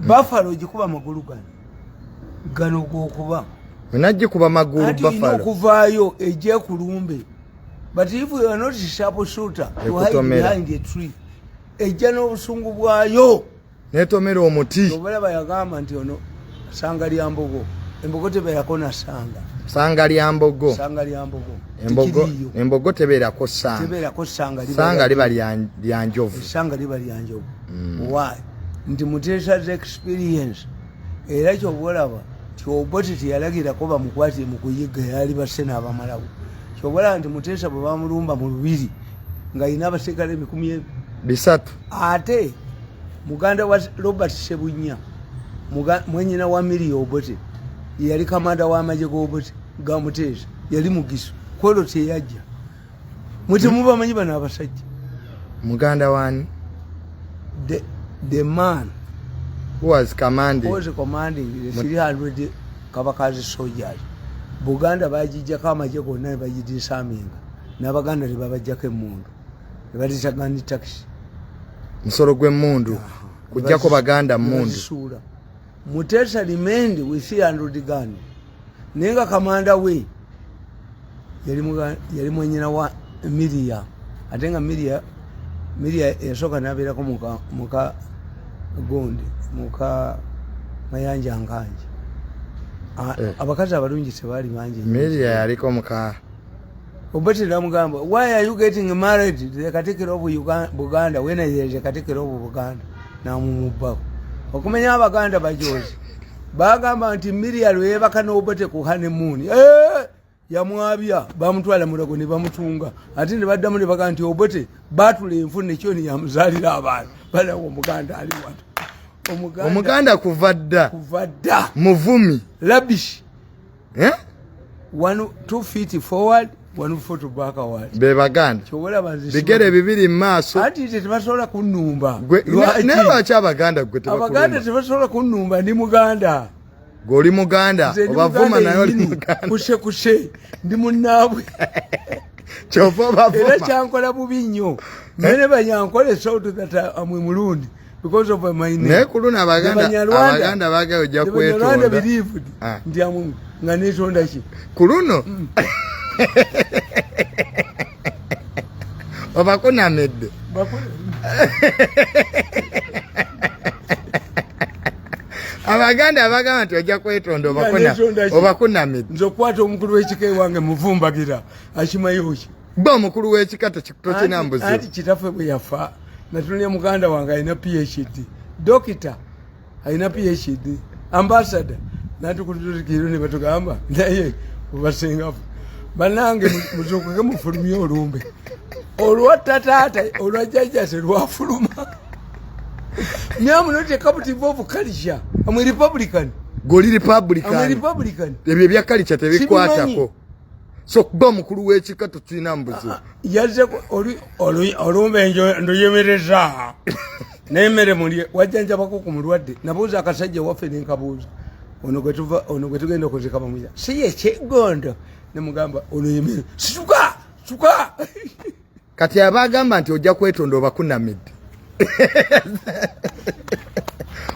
[SPEAKER 2] buffalo ogikuba magulu gano gano gokuba.
[SPEAKER 1] Onagikuba magulu.
[SPEAKER 2] Anti olina
[SPEAKER 1] Buffalo.
[SPEAKER 2] okuvaayo ejje kulumbe, but if you are not sharp shooter, you hide
[SPEAKER 1] Ekutomera.
[SPEAKER 2] behind a tree, ejja n'obusungu bwayo.
[SPEAKER 1] Netomera omuti.
[SPEAKER 2] Obalaba yagamba nti ono sanga lya mbogo, embogo tebeerako na sanga.
[SPEAKER 1] Sanga lya mbogo.
[SPEAKER 2] Sanga lya mbogo.
[SPEAKER 1] Embogo.
[SPEAKER 2] Tekiriiyo.
[SPEAKER 1] Embogo tebeerako sanga.
[SPEAKER 2] Tebeerako sanga, liba
[SPEAKER 1] Sanga liba lya njovu.
[SPEAKER 2] Essanga liba lya njovu. Why? Nti Muteesa's experience, era kyoba olaba ti Obote teyalagirako bamukwatire mu kuyigga, yali basse n'abamalawo. Kyoba olaba nti Muteesa bwe bamulumba mu lubiri ng'alina abaserikale 300.
[SPEAKER 1] 300.
[SPEAKER 2] Ate muganda wa Robert Sebunya, mwenyina wa Milly Obote, yali kamanda w'amagye g'Obote ga Muteesa, yali Mugisu. Kwolwo teyajja. Mwe temubamanyi bano abasajja.
[SPEAKER 1] Muganda wani?
[SPEAKER 2] The man
[SPEAKER 1] who was commanding,
[SPEAKER 2] who was commanding the 300 Kabaka's soldiers. Buganda bagijjako amagye gonna ne bagidisarminga, n'Abaganda ne babajjako emmundu ne baleeta gun tax.
[SPEAKER 1] Musolo gw'emmundu kujjako Baganda mmundu.
[SPEAKER 2] Bazisuula. Mutesa remained with 300 gun, naye nga kamanda we yali mwenyina wa Miria, ate nga Miria yasooka n'abeerako muka gundi, muka Mayanja Nkangi. Abakazi abalungi tebaali bangi.
[SPEAKER 1] Miria yaliko muka
[SPEAKER 2] Obote namugamba, "Why are you getting married to the Katikiro of Buganda when there is a Katikiro of Buganda?" Namumubbako. Okumanya Abaganda bajozi bagamba nti Miria lweyebaka n'Obote ku honeymoon, yamwabya, bamutwala Mulago ne bamutunga, ate ne baddamu ne bagamba nti Obote batula enfu nekyoni yamuzaalira abaana balawo. Omuganda ali wano.
[SPEAKER 1] Omuganda kuva dda.
[SPEAKER 2] Kuva dda.
[SPEAKER 1] Muvumi.
[SPEAKER 2] Rubbish.
[SPEAKER 1] Eh?
[SPEAKER 2] 1, 2 feet forward, 1 foot backward.
[SPEAKER 1] Be Baganda.
[SPEAKER 2] Kyolaba nze
[SPEAKER 1] bigere bibiri mu maaso.
[SPEAKER 2] Anti tebasobola kunnumba.
[SPEAKER 1] Lwaki? Naye lwaki Abaganda gwe
[SPEAKER 2] Abaganda
[SPEAKER 1] tebakulumba?
[SPEAKER 2] tebasobola kunnumba, ndi Muganda.
[SPEAKER 1] Gwe oli Muganda.
[SPEAKER 2] Nze ndi
[SPEAKER 1] Obavuma
[SPEAKER 2] Muganda
[SPEAKER 1] naye oli
[SPEAKER 2] yennyini.
[SPEAKER 1] Muganda.
[SPEAKER 2] Kushe kushe, ndi munnaabwe.
[SPEAKER 1] Kyova
[SPEAKER 2] Era
[SPEAKER 1] obavuma.
[SPEAKER 2] kyankola bubi nnyo mene Banyankole so that amwe Mulundi because of my name.
[SPEAKER 1] Naye ku luno
[SPEAKER 2] The Banyarwanda-
[SPEAKER 1] Abaganda baagayo ojja
[SPEAKER 2] The Banyarwanda
[SPEAKER 1] kwetonda.
[SPEAKER 2] believed nti amwe nga netonda ki?
[SPEAKER 1] Ku luno obakunamidde. Abaganda abagamba nti ojja kwetonda
[SPEAKER 2] Nga netonda ki?
[SPEAKER 1] obakunamidde.
[SPEAKER 2] Nze okukwata omukulu w'ekika ewange muvumbagira akimanyiwo ki?
[SPEAKER 1] Gwe omukulu w'ekika tokina
[SPEAKER 2] Anti
[SPEAKER 1] mbuzibu.
[SPEAKER 2] kitaffe bwe yafa, natunulya muganda wange alina PhD, dokita alina PhD, ambassador, natukutukiro ne batugamba naye obasingafu banange muzuukuke mufulumye olumbe olwa tataata olwa jjajja terwafuluma. Me am not a captive of culture. I'm a republican.
[SPEAKER 1] Gwe oli
[SPEAKER 2] I'm a
[SPEAKER 1] republican.
[SPEAKER 2] republican.
[SPEAKER 1] Ebyo ebya culture tebikwatako.
[SPEAKER 2] Sibimanyi.
[SPEAKER 1] So kuba omukulu w'ekika tokirina mbuzibu.
[SPEAKER 2] Yazze olumbe nduyimirisa n'emmere mulye wajjanjabako ku mulwadde. Nabuuza akasajja waffe nenkabuuza ono gwe ono gwe tugenda okuzika bamuya si ye Kyegondo, nemugamba ono yemere situka situka.
[SPEAKER 1] Kati abagamba nti ojja kwetonda obakunamidde,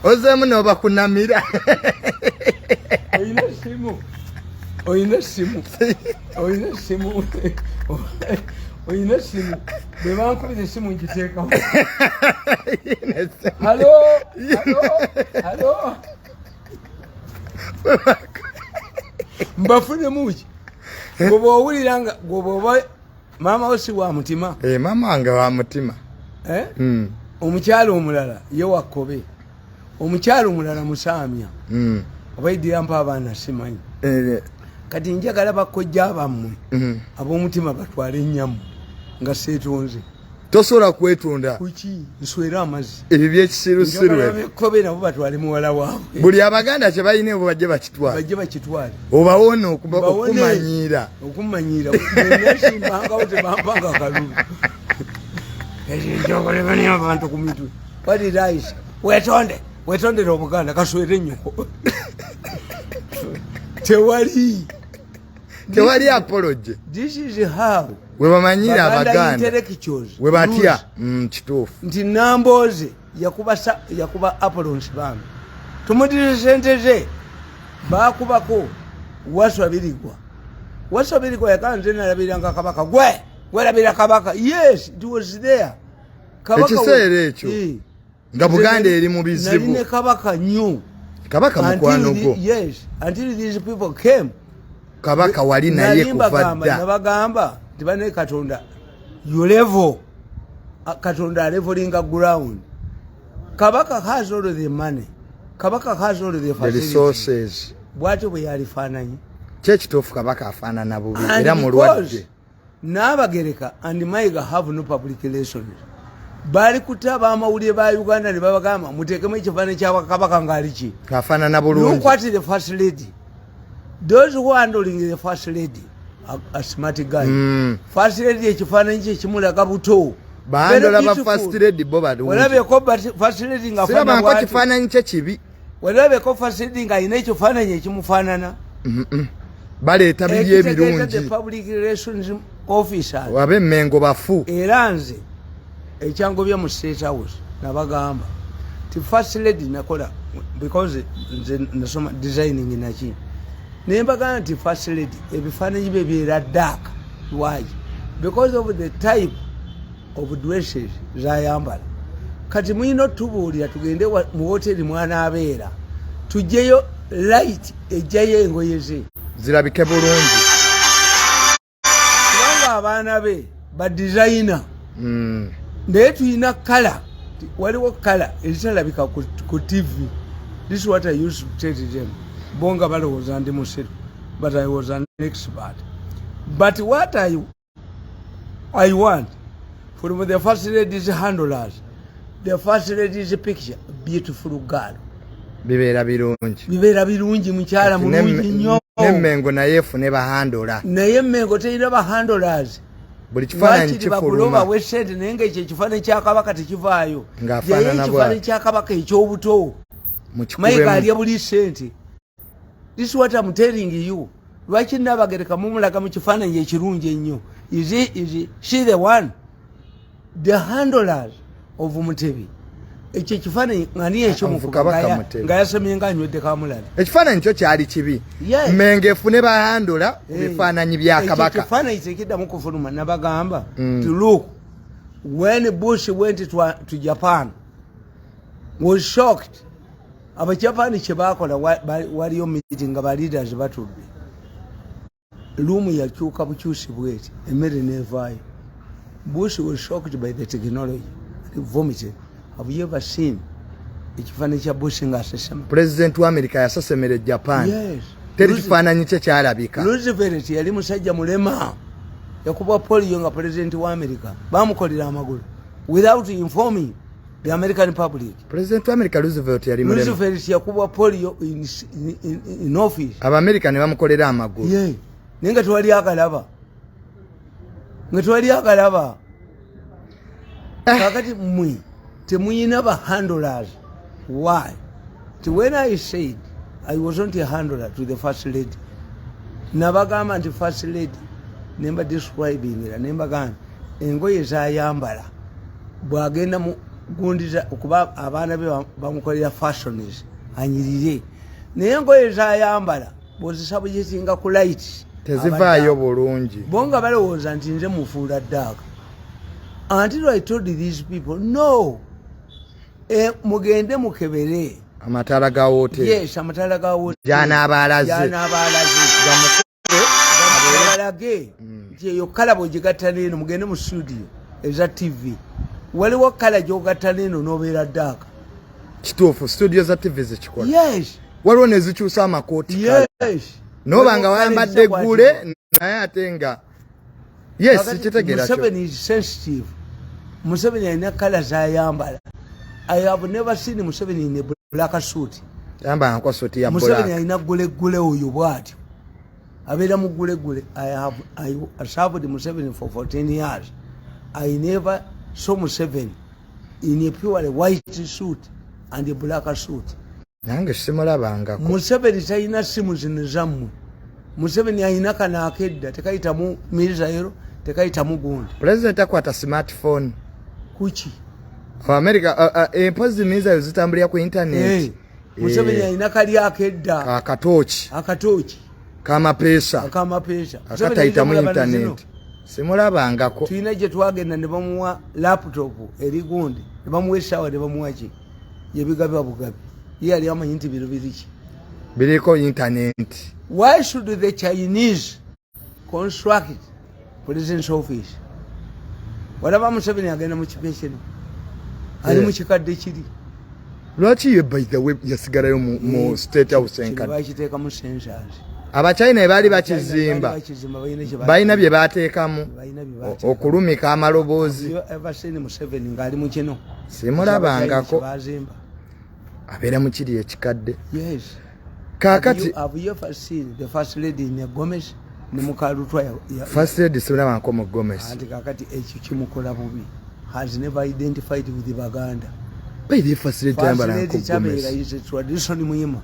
[SPEAKER 1] ozeemu n'obakunamira.
[SPEAKER 2] Oyina essimu, oyina essimu, oyina essimu, oyina essimu. Bwe bankubira essimu ngiteekawo. Hello, hello, hello, mbafunemu ki? Gwe bwowulira nga gwe bwoba maama wo si wa mutima.
[SPEAKER 1] Eh, maama wange wa mutima.
[SPEAKER 2] Eh?
[SPEAKER 1] Mm.
[SPEAKER 2] Omukyalo omulala ye wakkobe, omukyalo omulala musaamya. Oba idira mpa abaana simanyi. Kati njagala bakojja bammwe ab'omutima batwale ennyamu nga seetonze.
[SPEAKER 1] Tosobola kwetonda.
[SPEAKER 2] Kuki? Nswere amazzi.
[SPEAKER 1] Ebyo byekisirusiru.
[SPEAKER 2] Njagala
[SPEAKER 1] Ebyo.
[SPEAKER 2] ab'ekkobe nabo batwale muwala waabwe.
[SPEAKER 1] Buli Abaganda kye balina ebo bajje bakitwale.
[SPEAKER 2] Bajje bakitwale.
[SPEAKER 1] Obawone
[SPEAKER 2] Mbawone.
[SPEAKER 1] okumanyiira.
[SPEAKER 2] Okumanyiira nesimbangawo tebampanga kalulu. Ekyokolebani abantu ku mitwe. What did I say? Wetonde, wetondere Obuganda kaswere ennyoko. Tewali.
[SPEAKER 1] Tewali apology.
[SPEAKER 2] This is how
[SPEAKER 1] we bamanyira
[SPEAKER 2] Baganda
[SPEAKER 1] Abaganda
[SPEAKER 2] intellectuals
[SPEAKER 1] we batya.
[SPEAKER 2] lose.
[SPEAKER 1] Kituufu.
[SPEAKER 2] Nti Namboze yakuba Apollo Nsibambi, tumudire sente ze bakubako Waswa Birigwa. Waswa Birigwa yakanze nalabiranga Kabaka. Gwe werabira Kabaka. Yes, it was there. Kabaka
[SPEAKER 1] Ekiseera ekyo,
[SPEAKER 2] Eh.
[SPEAKER 1] nga Buganda eri mu bizibu.
[SPEAKER 2] Nali ne Kabaka nnyo.
[SPEAKER 1] Kabaka mukwano gwo.
[SPEAKER 2] Yes, until these people came.
[SPEAKER 1] Kabaka wali naye
[SPEAKER 2] Nali
[SPEAKER 1] kuva
[SPEAKER 2] mbagamba,
[SPEAKER 1] dda.
[SPEAKER 2] nabagamba nti bane Katonda you level, Katonda alevelinga ground. Kabaka has all the money, Kabaka has all the
[SPEAKER 1] the
[SPEAKER 2] facilities.
[SPEAKER 1] Resources.
[SPEAKER 2] Bwatyo bwe yalifaananye.
[SPEAKER 1] Kyekituufu, Kabaka afaanana bubi
[SPEAKER 2] And
[SPEAKER 1] era
[SPEAKER 2] because
[SPEAKER 1] mulwadde.
[SPEAKER 2] Naabagereka and Mayiga have no public relations. Baali kuta abamawulire ba Uganda ne babagamba muteekemu ekifaananyi kya Kabaka ng'ali ki?
[SPEAKER 1] Afaanana bulungi.
[SPEAKER 2] Look at the first lady. Those who are handling the first lady a smart guy. First lady ekifaananyi kye kimulaga buto.
[SPEAKER 1] Bahandola
[SPEAKER 2] Very
[SPEAKER 1] ba
[SPEAKER 2] beautiful.
[SPEAKER 1] first lady bo balungi.
[SPEAKER 2] Walabyeko first lady nga afaanana
[SPEAKER 1] Sirabanko
[SPEAKER 2] bw'atyo?
[SPEAKER 1] kifaananyi kye kibi.
[SPEAKER 2] Walabyeko first lady ng'alina ekifaananyi ekimufaanana?
[SPEAKER 1] Baleeta biri
[SPEAKER 2] Ekitegeeza the
[SPEAKER 1] ebirungi.
[SPEAKER 2] public relations officers
[SPEAKER 1] Ab'Emmengo bafu.
[SPEAKER 2] Era nze ekyangobya mu State House, nabagamba ti first lady nakola, because nze nasoma designing naki, nembagamba nti first lady ebifaananyi bye bibeera dark. Lwaki? Because of the type of dresses zayambala. Kati mulina otubuulira tugende mu hoteri mwanaabeera, tugyeyo light ejjayo engoye ze
[SPEAKER 1] zirabike bulungi.
[SPEAKER 2] Kubanga abaana be badesigner. Naye tulina colour, waliwo colour ezitalabika ku TV. This is what I used to tell them. Bo nga balowooza ndi musiru, but I was an expert. But what I want from the first lady's handlers, the first lady's picture, beautiful girl.
[SPEAKER 1] Bibeera birungi.
[SPEAKER 2] Bibeera birungi, mukyala mulungi nnyo.
[SPEAKER 1] Nemmengo naye efune bahandola.
[SPEAKER 2] Naye Emmengo terina bahandlers.
[SPEAKER 1] Buli kifaananyi
[SPEAKER 2] Wakiri baguloba
[SPEAKER 1] kifuluma
[SPEAKER 2] wesente, naye nga ekyo ekifaananyi kya kabaka tekivaayo.
[SPEAKER 1] Ng'afaanana
[SPEAKER 2] Naye ekifaananyi
[SPEAKER 1] bw'ati.
[SPEAKER 2] kya kabaka ekyobuto,
[SPEAKER 1] Mukikubemu.
[SPEAKER 2] Mayiga alya buli sente. This is what I'm telling you. Lwaki Nabagereka mumulaga mu kifaananyi ekirungi ennyo? Is she the one? The handlers of Mutebi, ekyo ekifaananyi ani ekyomukuba?
[SPEAKER 1] Kabaka Mutebi.
[SPEAKER 2] Nga yasamye nga anywedde kamulali.
[SPEAKER 1] Ekifaananyi kyo kyali kibi.
[SPEAKER 2] Yes.
[SPEAKER 1] Mmengo efune bahandola ku bifaananyi bya
[SPEAKER 2] Ekyo
[SPEAKER 1] kabaka.
[SPEAKER 2] Ekifaananyi tekiddamu kufuluma. Nabagamba ti look, when Bush went to Japan, was shocked. Abajapani kyebakola, waliyo meeting nga ba leaders batudde, room yakyuka bukyusi bweti, emmere nevaayo. Bush was shocked by the technology and vomited. Have you ever seen ekifaananyi kya Bush ngaasesema?
[SPEAKER 1] Pulezidenti wa Amerika yasasemera e Japan.
[SPEAKER 2] Yes.
[SPEAKER 1] Teri kifaananyi kye kyalabika.
[SPEAKER 2] Roosevelt yali musajja mulema, yakubwa polio nga president wa America, bamukolera amagulu without informing the American public.
[SPEAKER 1] Pulezidenti wa America Roosevelt yali mulema?
[SPEAKER 2] Roosevelt yakubwa polio in office.
[SPEAKER 1] Abamerika ne bamukolera amagulu?
[SPEAKER 2] Yeah. Naye nga tewali akalaba, nga tewali akalaba. Kakati mmwe temuyina ba handlers. Why? Ti when I said I wasn't a handler to the first lady, nabagamba nti first lady, nemba describingira, nembagamba engoye zayambala bwagenda mu gundiza, okuba abaana be bamukolera fashions anyirire, naye engoye zayambala bwozisabugyetinga ku light
[SPEAKER 1] tezivaayo bulungi.
[SPEAKER 2] Bo nga balowooza nti nze mufuula dark, until I told these people, no, mugende mukebere
[SPEAKER 1] amataala ga wooteri.
[SPEAKER 2] Yes, amataala ga wooteri.
[SPEAKER 1] Gy'anaaba alaze.
[SPEAKER 2] Gy'anaaba alaze. Balage nti eyo colour bwegigatta neeno, mugende mu studio eza TV, waliwo colour gyogatta neeno n'obeera dark.
[SPEAKER 1] Kituufu, studio za TV zikikola.
[SPEAKER 2] Yes.
[SPEAKER 1] Waliwo nezikyusa amakooti colour.
[SPEAKER 2] Yes.
[SPEAKER 1] Noba nga
[SPEAKER 2] Waliwo
[SPEAKER 1] wayambadde
[SPEAKER 2] colour
[SPEAKER 1] eggule, naye ate nga yes.
[SPEAKER 2] Kakati
[SPEAKER 1] Kitegeera kyo.
[SPEAKER 2] Museveni is sensitive. Museveni alina colour zayambala. I have never seen Museveni in a black suit.
[SPEAKER 1] Yambala nko suuti ya
[SPEAKER 2] Museveni
[SPEAKER 1] black.
[SPEAKER 2] alina gulegule oyo bwatyo abeera mu gulegule. I served Museveni for 14 years. I never saw Museveni in a purely white suit and a black suit.
[SPEAKER 1] Nange simulabangako.
[SPEAKER 2] Museveni talina simu zino zammwe. Museveni alina kano akedda, tekayitamu missile, tekayitamu gundi.
[SPEAKER 1] Pulezidenti akwata smartphone?
[SPEAKER 2] Kuki?
[SPEAKER 1] America empozi missile zitambulira ku internet.
[SPEAKER 2] Museveni alina kali akedda.
[SPEAKER 1] Akatooki.
[SPEAKER 2] Akatooki.
[SPEAKER 1] Kamapeesa.
[SPEAKER 2] Akamapeesa.
[SPEAKER 1] Akatayitamu internet, simulabangako.
[SPEAKER 2] Tulina gye twagenda ne bamuwa laptop eri gundi, ne bamuwa essaawa, ne bamuwa ki, yebigabwa bugabi. Ye yali amanyi nti biro biriki?
[SPEAKER 1] Biriko internet.
[SPEAKER 2] Why should the Chinese construct president's office? Walaba Museveni agenda mu kipya kino ali mu kikadde kiri.
[SPEAKER 1] Lwaki ye, by the way, yasigalayo mu State House
[SPEAKER 2] Kino
[SPEAKER 1] enkadde?
[SPEAKER 2] Bakiteekamu sensors.
[SPEAKER 1] Abachina baali bakizimba.
[SPEAKER 2] Bakizimba, balina kye
[SPEAKER 1] balina bye bateekamu.
[SPEAKER 2] Balina bye bateekamu.
[SPEAKER 1] Okulumika amaloboozi.
[SPEAKER 2] You ever seen Museveni ng'ali mu kino?
[SPEAKER 1] Simulabangako.
[SPEAKER 2] Bazimba.
[SPEAKER 1] Abeera mu kiri ekikadde.
[SPEAKER 2] Yes.
[SPEAKER 1] Kaakati
[SPEAKER 2] Have you ever seen the first lady in a Gomez? Ne mukalutwa.
[SPEAKER 1] First lady simulabanko mu gomesi.
[SPEAKER 2] Anti kakati ekyo kimukola bubi, has never identified with the Baganda.
[SPEAKER 1] Bairi first lady tayambala
[SPEAKER 2] First lady
[SPEAKER 1] nko
[SPEAKER 2] tabeera
[SPEAKER 1] gomesi.
[SPEAKER 2] Is a tradition muyima.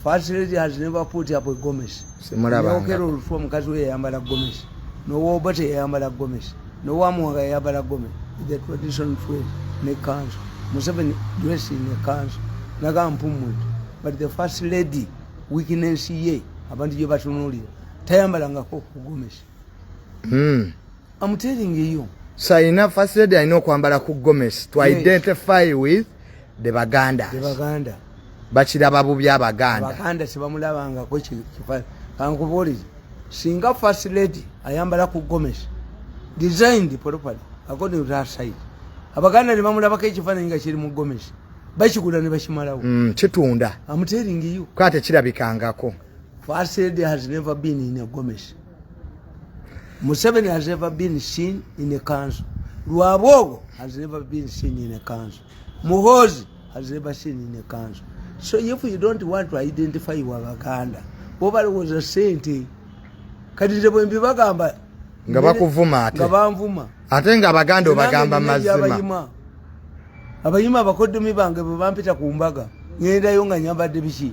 [SPEAKER 2] First lady has never put up a gomesi.
[SPEAKER 1] Simulabanga.
[SPEAKER 2] Nokera olutwa omukazi we yayambala gomesi, nowoba teyayambala gomesi, nowamuwaga yayambala gomesi. The tradition trade ne kanzu. Museveni dressed in a kanzu naga mpumwito, but the first lady, weakness ye abantu gye batunuulira, tayambalangako ku gomesi. I'm telling you.
[SPEAKER 1] So alina, first lady alina okwambala ku gomesi to
[SPEAKER 2] Yes.
[SPEAKER 1] identify with the Bagandas.
[SPEAKER 2] The Baganda.
[SPEAKER 1] Bakiraba bubi Abaganda.
[SPEAKER 2] Abaganda tebamulabangako kifa. Kankubuulire, singa first lady ayambala ku gomesi designed properly according to her size, Abaganda ne bamulabako ekifaananyi nga kiri mu gomesi, bakigula ne bakimalawo.
[SPEAKER 1] Kitunda.
[SPEAKER 2] I'm telling you.
[SPEAKER 1] Kuba tekirabikangako.
[SPEAKER 2] First lady has never been in a gomesi. Museveni has never been seen in a kanzu. Rwabwogo has never been seen in a kanzu. Muhozi has never seen in a kanzu. So if you don't want to identify your Baganda, bo balowooza sente. Kati nze bwe mbibagamba
[SPEAKER 1] Nga bakuvuma ate.
[SPEAKER 2] Nga banvuma.
[SPEAKER 1] Ate nga Abaganda obagamba
[SPEAKER 2] Nange nina
[SPEAKER 1] mazima.
[SPEAKER 2] Abayima. Abayima abakoddomi bange bwe bampita ku mbaga, ŋŋendayo nga nyambadde biki?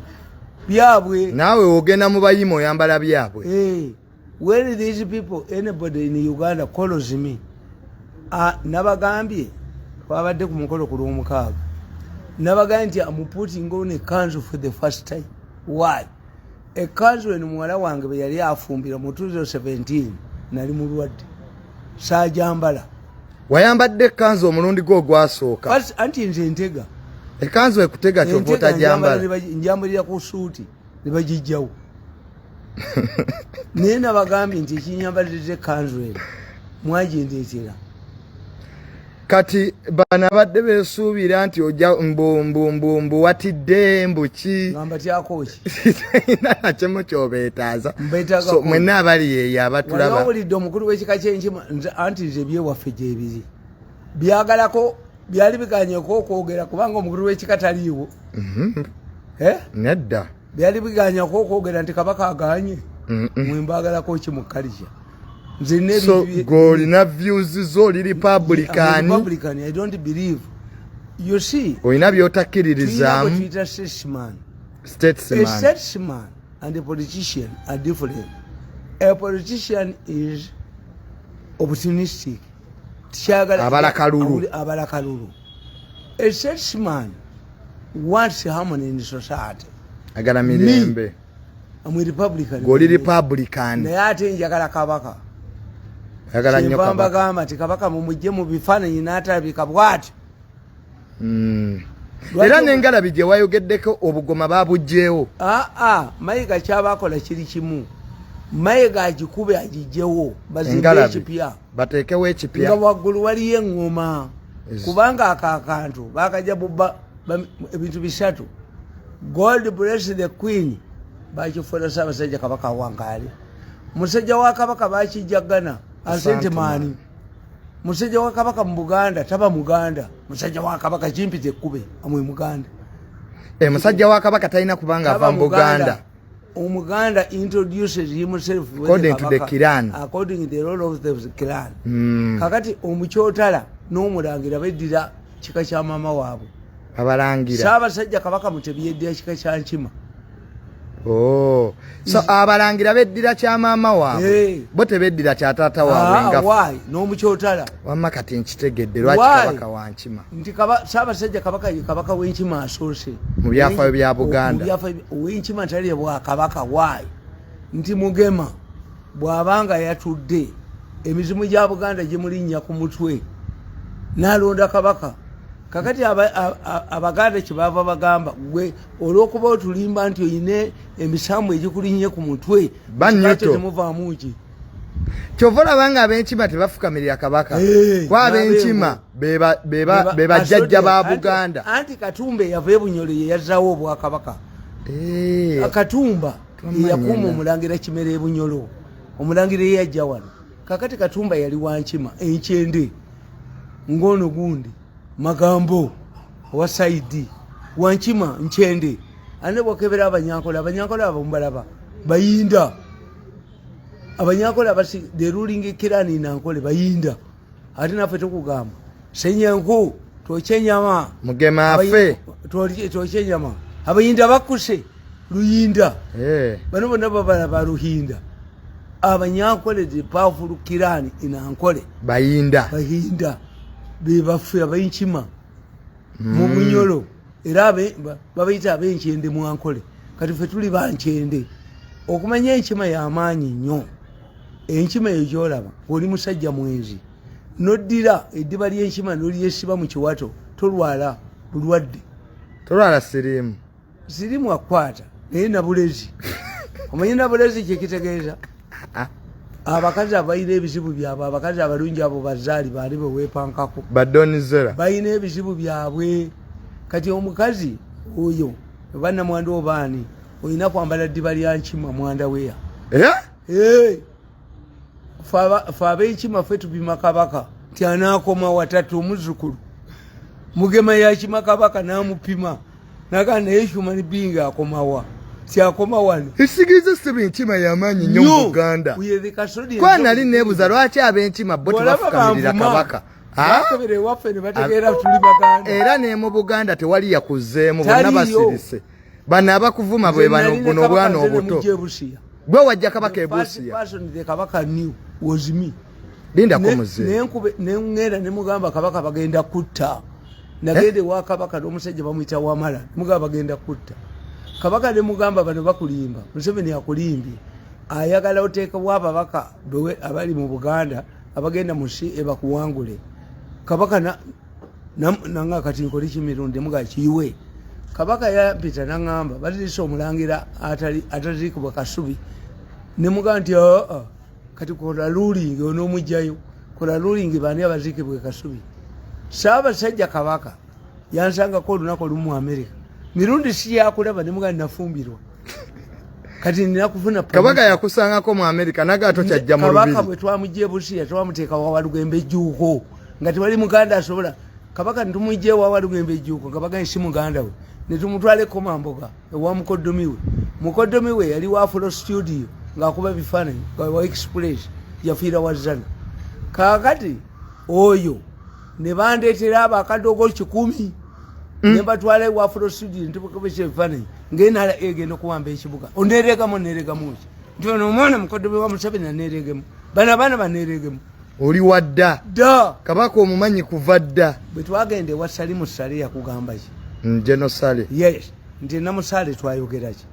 [SPEAKER 2] Byabwe.
[SPEAKER 1] Naawe ogenda mu bayima oyambala byabwe.
[SPEAKER 2] Hey, where these people, anybody in Uganda calls me. Nabagambye twabadde ku mukolo ku Lwomukaaga, nabagambye nti am putting on a kanzu for the first time. Why? Ekanzu eno muwala wange bwe yali afumbira mu 2017 nali mulwadde, saajambala.
[SPEAKER 1] Wayambadde ekkanzu omulundi gwo ogwasooka?
[SPEAKER 2] Anti nze ntega.
[SPEAKER 1] Ekkanzu ekutega, kyova
[SPEAKER 2] Entega
[SPEAKER 1] otajambala.
[SPEAKER 2] Njambalira ku suuti ne bagijjawo. Naye nabagambye nti ekinyambaliriza ekanzu eno mwagindeetera.
[SPEAKER 1] Kati bano abadde beesuubira nti ojja mbu mbu mbu mbu watidde mbuki.
[SPEAKER 2] Nga mbatyako ki?
[SPEAKER 1] Ina nakimu kyobeetaaza.
[SPEAKER 2] Mbeetaagako.
[SPEAKER 1] So mwenna abali eyo abatulaba,
[SPEAKER 2] Wali owulidde omukulu w'ekika ky'Enkima? Nze anti nze ebyewaffe gyebiri byagalako byali biganyeko okwogera kubanga omukulu w'ekika taliiwo. Eh?
[SPEAKER 1] Nedda.
[SPEAKER 2] Byali biganyako okwogera nti Kabaka aganye. Mwe mbagalako ki mu kalica? Nze nina
[SPEAKER 1] So
[SPEAKER 2] ebintu
[SPEAKER 1] gweolina views zo, oli Republican.
[SPEAKER 2] I'm a Republican. I don't believe. You see,
[SPEAKER 1] Olina
[SPEAKER 2] tulina
[SPEAKER 1] byotakkiririzaamu.
[SPEAKER 2] bwe tuyita statesman. A
[SPEAKER 1] Statesman.
[SPEAKER 2] Statesman and a politician are different. A politician is opportunistic. Tikyagala-
[SPEAKER 1] Abala kalulu.
[SPEAKER 2] Abala kalulu. A statesman wants harmony in society.
[SPEAKER 1] Agala mirembe.
[SPEAKER 2] I'm a Republican.
[SPEAKER 1] Gweoli Republican.
[SPEAKER 2] Naye ate njagala Kabaka.
[SPEAKER 1] Ayagala nnyo
[SPEAKER 2] Kyenva
[SPEAKER 1] Kabaka.
[SPEAKER 2] mbagamba nti Kabaka mumugye mu bifaananyi n'atalabika bw'atyo.
[SPEAKER 1] Era n'engalabi gye wayogeddeko, obugoma babuggyewo.
[SPEAKER 2] Aa, Mayiga kyabakola kiri kimu, Mayiga agikube agijjewo, bazimbe
[SPEAKER 1] Engalabi.
[SPEAKER 2] ekipya.
[SPEAKER 1] Bateekewo ekipya.
[SPEAKER 2] Nga waggulu waliyo eŋŋoma. Kubanga ako akantu bakajja buba ebintu bisatu: "God bless the Queen" bakifuula Ssaabasajja Kabaka wangaale, musajja wa Kabaka bakijjagana asentemani, musajja wa Kabaka mu Buganda taba muganda, musajja wa Kabaka kimpita ekkube amwe muganda.
[SPEAKER 1] Eh, musajja wa Kabaka talina kubanga ava
[SPEAKER 2] Taba
[SPEAKER 1] mu Buganda.
[SPEAKER 2] Omuganda introduces himself with
[SPEAKER 1] According to the
[SPEAKER 2] Kabaka,
[SPEAKER 1] clan.
[SPEAKER 2] According to the role of the clan. Kakati omukyotala n'omulangira beddira kika kya maama waabwe.
[SPEAKER 1] Abalangira.
[SPEAKER 2] Ssaabasajja Kabaka Mutebi yeddira kika kya Nkima.
[SPEAKER 1] Oh. So abalangira beddira kya maama waabwe?
[SPEAKER 2] Hey.
[SPEAKER 1] Bo tebeddira kya taata waabwe?
[SPEAKER 2] Ah,
[SPEAKER 1] nga
[SPEAKER 2] why? N'omukyotala.
[SPEAKER 1] Wamma kati nkitegedde lwaki
[SPEAKER 2] Why?
[SPEAKER 1] Kabaka wa Nkima.
[SPEAKER 2] Nti Ssaabasajja Kabaka ye Kabaka w'Enkima asoose
[SPEAKER 1] Mu byafaayo bya Buganda.
[SPEAKER 2] Mu byafaayo ow'Enkima talye bwa Kabaka. Why? Nti Mugema bw'abanga yatudde, emizimu gya Buganda gimulinnya ku mutwe n'alonda Kabaka. Kakati Abaganda kyebava bagamba, gwe olw'okuba otulimba nti oyine emisambu egikulinnye ku mutwe,
[SPEAKER 1] Banyuto.
[SPEAKER 2] kikakyo temuvaamu ki?
[SPEAKER 1] Kyova olaba nga ab'Enkima tebafukamirira Kabaka.
[SPEAKER 2] Eh,
[SPEAKER 1] Kuba ab'Enkima be bajjajja ba Buganda.
[SPEAKER 2] Anti Katumba eyava ebunyolo ye yazzawo obwakabaka.
[SPEAKER 1] Eh,
[SPEAKER 2] Katumba
[SPEAKER 1] Twamanya
[SPEAKER 2] yeyakuuma
[SPEAKER 1] na.
[SPEAKER 2] omulangira Kimera ebunyolo, omulangira eyajja wano. Kakati Katumba yali wankima enkyende, ng'ono gundi Magambo owa saidi wankima nkyende. Ane bwakebera Abanyankola, Abanyankola abo mubalaba bayinda. Abanyankole abasi, the ruling clan in Ankole bayinda. Ate naffe tukugamba senyenku twokye enyama.
[SPEAKER 1] Mugema afe.
[SPEAKER 2] Twokye enyama. Abayinda bakkuse luyinda.
[SPEAKER 1] Eh.
[SPEAKER 2] Bano bonna babala baluhinda. Abanyankole, the powerful clan in Ankole
[SPEAKER 1] bayinda.
[SPEAKER 2] Bayinda bebaffe abenkima mu Bunyolo, era babayita abenkyende mu Ankole. Kati ffe tuli bankyende. Okumanya enkima y'amaanyi nnyo, enkima eyo gyolaba, oli musajja mwenzi, noddira eddiba ly'enkima nolyesiba mu kiwato, tolwala bulwadde.
[SPEAKER 1] Tolwala siriimu.
[SPEAKER 2] Sirimu akwata, naye nabulezi. Omanyi nabulezi kyekitegeeza?
[SPEAKER 1] Ah.
[SPEAKER 2] Abakazi abalina ebizibu byabwe, abakazi abalungi abo bazaali baali beweepankako.
[SPEAKER 1] Badonizera.
[SPEAKER 2] Balina ebizibu byabwe. Kati omukazi oyo oba namwandu obaani, olina kwambala ddiba lya nkima mwandaweya.
[SPEAKER 1] Eh?
[SPEAKER 2] Fe ab'enkima ffe tupima kabaka nti anaakoma watatu. Omuzzukulu Mugema yakima kabaka n'amupima nagaa, naye human being akomawa? Ti akoma wano.
[SPEAKER 1] Ekitegeeza ssebo enkima y'amaanyi nnyo mu Buganda.
[SPEAKER 2] We are the custodians.
[SPEAKER 1] Kwa nali neebuuza lwaki ab'enkima bo
[SPEAKER 2] Bw'olaba
[SPEAKER 1] tebafukamirira
[SPEAKER 2] banvuma,
[SPEAKER 1] kabaka. Ah?
[SPEAKER 2] bakebera ewaffe ne bategeera tuli Baganda.
[SPEAKER 1] Era ne mu Buganda tewali yakuzeemu, bonna
[SPEAKER 2] Taliyo.
[SPEAKER 1] basirise. Bano abakuvuma bwe bano, buno obwana obuto. Gwe wajja kabaka ebuusiya.
[SPEAKER 2] Person the kabaka knew was me.
[SPEAKER 1] Lindako muzeeyi.
[SPEAKER 2] Neŋŋenda ne mugamba kabaka bagenda kutta. Nagenda ewa kabaka n'omusajja bamuyita Wamala, mugamba bagenda kutta kabaka. Ne mugamba bano bakulimba, Museveni akulimbye, ayagala oteekebwa ababaka bewe abali mu Buganda abagenda mu si ebakuwangule. Kabaka nanga kati nkole kimirundi muga kiwe. Kabaka yampita naŋŋamba bazirise omulangira ataziikibwa Kasubi. Ne mugamba nti aa, kati kola ruling onoomugjayo, kola ruling baani abaziikibwa e Kasubi. Saabasajja Kabaka yansangako olunaku olumu mu Amerika, mirundi siyakulaba. Ne mugamba nafumbirwa, kati nina kufuna
[SPEAKER 1] Kabaka
[SPEAKER 2] permission.
[SPEAKER 1] Yakusangako mu Amerika naga tokyajja mu
[SPEAKER 2] Kabaka
[SPEAKER 1] lubiri.
[SPEAKER 2] Bwe twamugja ebusiya twamuteeka Wawalugembe ejjuuko nga tewali muganda asobola. Kabaka netumugja ewawalugembe ejjuuko nga bagambye si muganda we, netumutwala ekomamboga ewa mukoddomi we. Mukoddomi we yali wa Afro Studio ng'akuba bifaananyi nga wa Express, yafiira wazana. Kaakati oyo ne bandeetera abo akadogo 100 ne batwala ewa Afro Studio ntibakubisa ebifaananyi ng'enala egenda okuwamba ekibuga. Oneeregamu, oneeregamu ki? Nti ono omwana mukoddomi wa Museveni aneeregemu, bano abaana baneeregemu.
[SPEAKER 1] Oli wadda.
[SPEAKER 2] Dda.
[SPEAKER 1] Kabaka omumanyi kuva dda.
[SPEAKER 2] Bwe twagenda ewa Salimu Sale yakugamba ki?
[SPEAKER 1] Genosale.
[SPEAKER 2] Yes, nti namusaale twayogera ki?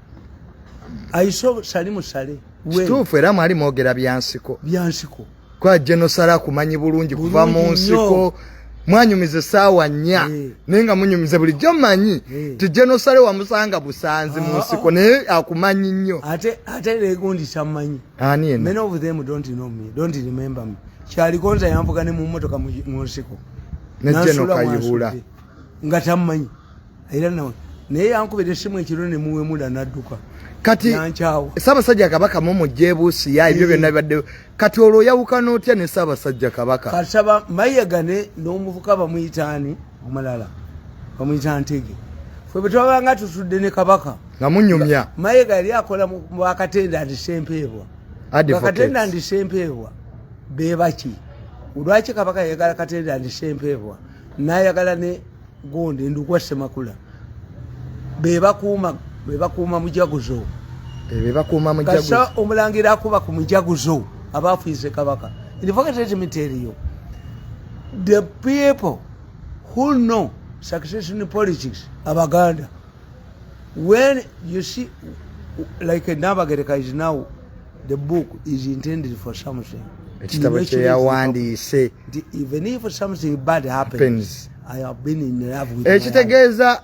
[SPEAKER 2] I saw Salimu Sale when?
[SPEAKER 1] Kituufu, era mwali mwogera byansiko.
[SPEAKER 2] Byansiko.
[SPEAKER 1] Kwa Genosale akumanyi bulungi kuva mu
[SPEAKER 2] Bulungi
[SPEAKER 1] nsiko.
[SPEAKER 2] nnyo.
[SPEAKER 1] Mwanyumiza essaawa 4.
[SPEAKER 2] Eh.
[SPEAKER 1] Naye nga munyumiza bulijjo mmanyi
[SPEAKER 2] Eh.
[SPEAKER 1] ti Genosale wamusanga busanzi mu
[SPEAKER 2] Ah,
[SPEAKER 1] nsiko, naye akumanyi nnyo.
[SPEAKER 2] Ate negundi sammanyi.
[SPEAKER 1] Ani eno?
[SPEAKER 2] Many of them don't know me, don't remember me. Kyalikonza yanvuga ne mu mmotoka mu nsiko.
[SPEAKER 1] Ne Geno
[SPEAKER 2] Nansula
[SPEAKER 1] Kayihura.
[SPEAKER 2] wansudde. Nga tammanyi era nawe, naye yankubira essimu ekiro ne muwemula n'adduka.
[SPEAKER 1] Kati
[SPEAKER 2] Nankyawa.
[SPEAKER 1] Ssaabasajja Kabaka mumujja ebuusiya, ebyo
[SPEAKER 2] Eh.
[SPEAKER 1] byonna bibadde. Kati olwo oyawukana otya ne Ssaabasajja Kabaka?
[SPEAKER 2] Kasaba Mayiga ne n'omuvuka bamuyitaani omulala bamuyita Ntege. Fwe bwe twabanga tutudde ne Kabaka
[SPEAKER 1] nga munyumya.
[SPEAKER 2] Mayiga yali akola mu Bakatenda ndi Sempeebwa.
[SPEAKER 1] Advocates.
[SPEAKER 2] Bakatenda ndi Sempeebwa bebaki? Lwaki Kabaka yayagala Katenda ndi Sempeebwa nayagala ne gundi Ndugwa Semakula? Bebakuuma mujaguzo.
[SPEAKER 1] Ebyo bakuuma mujaguzo.
[SPEAKER 2] Kasa omulangira akuba ku mujaguzo aba afiise kabaka. In fact, let me tell you, the people who know succession politics, Abaganda, when you see like Nabagereka is now, the book is intended for something.
[SPEAKER 1] Ekitabo kyeyawandiise.
[SPEAKER 2] Even if something bad happens,
[SPEAKER 1] Happens.
[SPEAKER 2] I have been in love with my
[SPEAKER 1] Ekitegeeza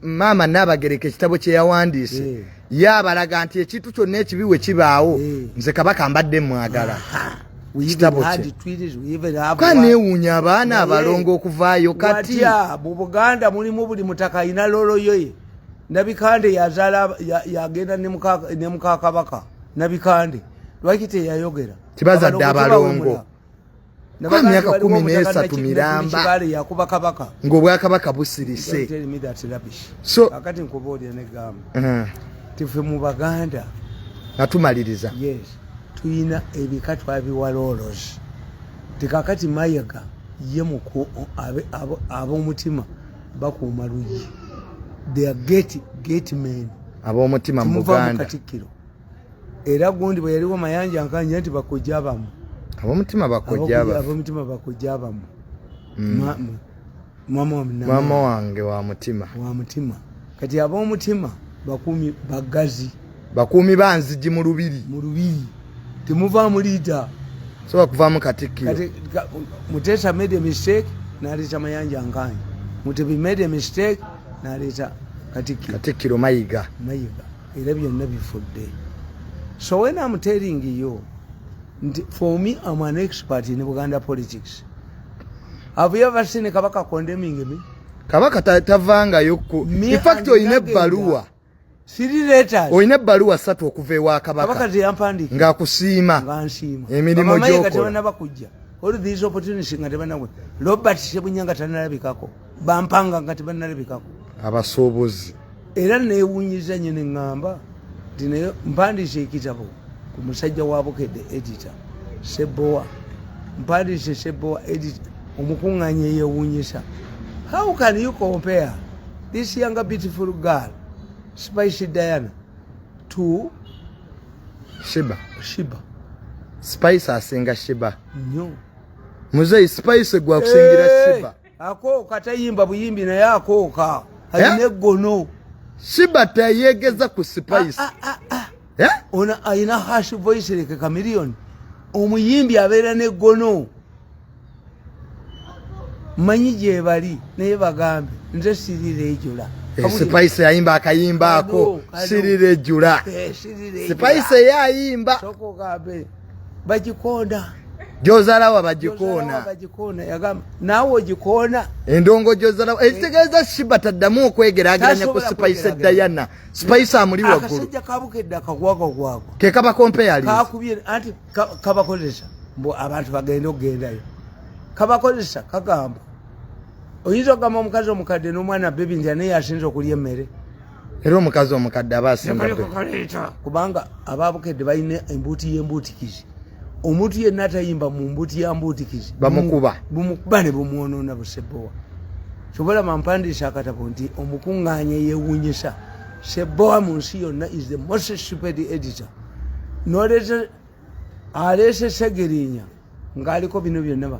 [SPEAKER 1] maama Naabagereka ekitabo kye yawandiise
[SPEAKER 2] Eh.
[SPEAKER 1] yaabalaga nti ekintu kyonna ekibi we kibaawo,
[SPEAKER 2] Eh.
[SPEAKER 1] nze kabaka mbadde mwagala.
[SPEAKER 2] We even
[SPEAKER 1] Kitabo
[SPEAKER 2] had
[SPEAKER 1] kye.
[SPEAKER 2] tweets, we even have
[SPEAKER 1] Kwa
[SPEAKER 2] what-
[SPEAKER 1] neewuunya abaana
[SPEAKER 2] Naye,
[SPEAKER 1] abalongo okuvaayo kati.
[SPEAKER 2] Watya mu Buganda mulimu buli mutaka alina role ye. Nabikande yazaala yagenda ne muka kabaka. Nabikande lwaki teyayogera?
[SPEAKER 1] Tibazadde
[SPEAKER 2] Abalongo
[SPEAKER 1] abalongo.
[SPEAKER 2] tebawemula.
[SPEAKER 1] Kwa
[SPEAKER 2] Nabaganda
[SPEAKER 1] myaka
[SPEAKER 2] waliwo
[SPEAKER 1] kumi
[SPEAKER 2] omutaka
[SPEAKER 1] n'esatu miramba.
[SPEAKER 2] Kibaale yakuba kabaka.
[SPEAKER 1] Ng'obwakabaka
[SPEAKER 2] Don't
[SPEAKER 1] busirise.
[SPEAKER 2] tell me that rubbish. Kakati nkubuulira negamba tife mu Baganda
[SPEAKER 1] Nga tumaliriza.
[SPEAKER 2] Yes. Tuyina ebika twabiwa roles. Tikakati Mayiga ye muku ab'omutima bakuuma luggi. They are gate men.
[SPEAKER 1] Ab'omutima mu
[SPEAKER 2] Timuvaamu
[SPEAKER 1] Buganda.
[SPEAKER 2] Katikkiro. Era gundi bwe yaliwo Mayanja Nkanja nti bakojja bamu.
[SPEAKER 1] Ab'omutima bakojja baffe.
[SPEAKER 2] Ab'omutima bakojja bamu. Mama wa
[SPEAKER 1] Maama wange wa mutima.
[SPEAKER 2] Wa mutima. Kati ab'omutima bakuumi bagazi.
[SPEAKER 1] Bakuumi ba nzigi mu lubiri.
[SPEAKER 2] Mu lubiri. Temuvaamu leader.
[SPEAKER 1] Sobola kuvaamu Katikkiro.
[SPEAKER 2] Kati Muteesa made a mistake n'aleeta Mayanja Nkanja. Mutebi made a mistake n'aleeta Katikkiro.
[SPEAKER 1] Katikkiro Mayiga.
[SPEAKER 2] Mayiga. Era byonna bifudde. So when I'm telling you, nti for me I'm an expert in Buganda politics. Have you ever seen Kabaka condemning me?
[SPEAKER 1] Kabaka tavangayo ku.
[SPEAKER 2] Me
[SPEAKER 1] In fact
[SPEAKER 2] and
[SPEAKER 1] olina
[SPEAKER 2] Nagenda.
[SPEAKER 1] ebbaluwa.
[SPEAKER 2] Three letters.
[SPEAKER 1] Olina ebbaluwa 3 okuva ewa Kabaka.
[SPEAKER 2] Kabaka teyampandiikira.
[SPEAKER 1] Ng'akusiima.
[SPEAKER 2] Nga nsiima.
[SPEAKER 1] Emirimu
[SPEAKER 2] Baba Mayiga
[SPEAKER 1] gy'okola.
[SPEAKER 2] tebannaba kujja. All these opportunities nga tebannaba. Robert Ssebunya nga tannalabikako. Bampanga nga tebannalabikako.
[SPEAKER 1] Abasuubuzi.
[SPEAKER 2] Era neewuunyiza nnyo ne ŋŋamba nti naye mpandiise ekitabo ku musajja wa Bukedde editor Ssebowa. Mpandiise Ssebowa editor omukuŋŋaanya eyeewuunyisa. How can you compare this younger beautiful girl Spice Diana to
[SPEAKER 1] Shiba?
[SPEAKER 2] Shiba.
[SPEAKER 1] Spice asinga Shiba.
[SPEAKER 2] Nnyo.
[SPEAKER 1] Muzeeyi Spice gwe akusingira Shiba.
[SPEAKER 2] Akooka tayimba buyimbi naye akooka. Alina eggono.
[SPEAKER 1] Shiba teyegeza ku Spice.
[SPEAKER 2] Ono alina harsh voice like Chameleone. Omuyimbi abeera n'eggono. Mmanyi gye bali naye bagambe nze sirireejula.
[SPEAKER 1] Spice yayimba akayimba ako sirireejula. Spice ye ayimba.
[SPEAKER 2] Sooka ogambe bagikoona.
[SPEAKER 1] Gy'ozalawa bagikoona.
[SPEAKER 2] Bagikoona yagamba naawe ogikoona.
[SPEAKER 1] Endongo gy'ozalawa ekitegeeza Shiba taddamu okwegeraageranya ku
[SPEAKER 2] Tasobola
[SPEAKER 1] Spice
[SPEAKER 2] kwegeraageranya.
[SPEAKER 1] Diana. Spice amuli waggulu.
[SPEAKER 2] Akasajja kabukedde akagwagwagwagwa.
[SPEAKER 1] Ke kaba compare.
[SPEAKER 2] Kakubye anti kabakozesa mbu abantu bagende okugendayo. Kabakozesa kagamba. Oyinza okugamba omukazi omukadde n'omwana bebi nti naye asinze okulya emmere.
[SPEAKER 1] Era omukazi omukadde aba asinga
[SPEAKER 2] Yakaleka
[SPEAKER 1] bebi.
[SPEAKER 2] kaleeta. Kubanga ababukedde balina embuuti y'embuutikizi. Omuntu yenna atayimba mu mbuuti ya mbuutikizi,
[SPEAKER 1] Bamukuba.
[SPEAKER 2] Bumukuba ne bumwonoona Busebowa. Sobola mpandiisa akatabo nti omukuŋŋaanya yeewuunyisa. Sebowa mu nsi yonna is the most stupid editor. N'oleeta aleese Segirinya ng'aliko bino byonna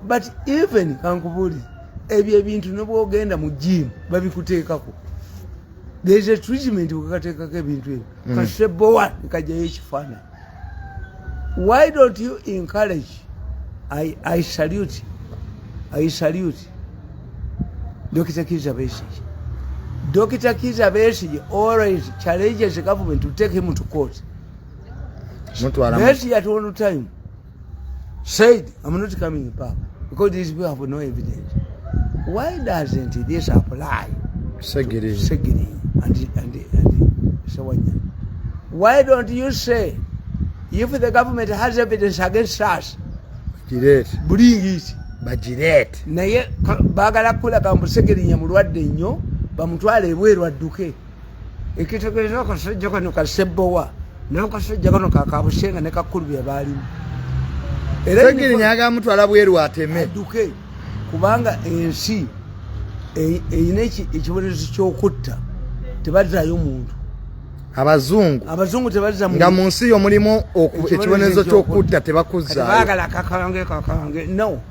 [SPEAKER 2] but even kankubuulire ebyo ebintu ne bw'ogenda mu gym babikuteekako. There is a treatment wekateekako ebintu ebyo. Kasebowa ne kajjayo ekifaananyi. Why don't you encourage? I salute Dr. Kizza Besigye. Dr. Kizza Besigye always challenges the government to take him to court. Besigye at one time said, I'm not coming back because these people have no evidence. Why doesn't this apply to
[SPEAKER 1] Segiri.
[SPEAKER 2] Segiri and Sewanyana? Why don't you say, if the government has evidence against us,
[SPEAKER 1] Bagireete.
[SPEAKER 2] bring it.
[SPEAKER 1] Bagireete.
[SPEAKER 2] Naye baagala kulaga mbu Segirinya mulwadde nnyo, bamutwale ebweru adduke. Ekitegeeza akasajja kano ka Ssebowa n'akasajja kano ka Kabushenga ne Kakulu bye baalimu. Era
[SPEAKER 1] Segirinya ayagala mutwala bweru ateme.
[SPEAKER 2] Adduke kubanga ensi erina ekibonerezo ky'okutta, tebazzaayo muntu.
[SPEAKER 1] Abazungu.
[SPEAKER 2] Abazungu tebazza muntu.
[SPEAKER 1] Nga mu nsi yo mulimu ekibonerezo ky'okutta tebakuzzaayo.
[SPEAKER 2] Kati baagala kakange kakange. No.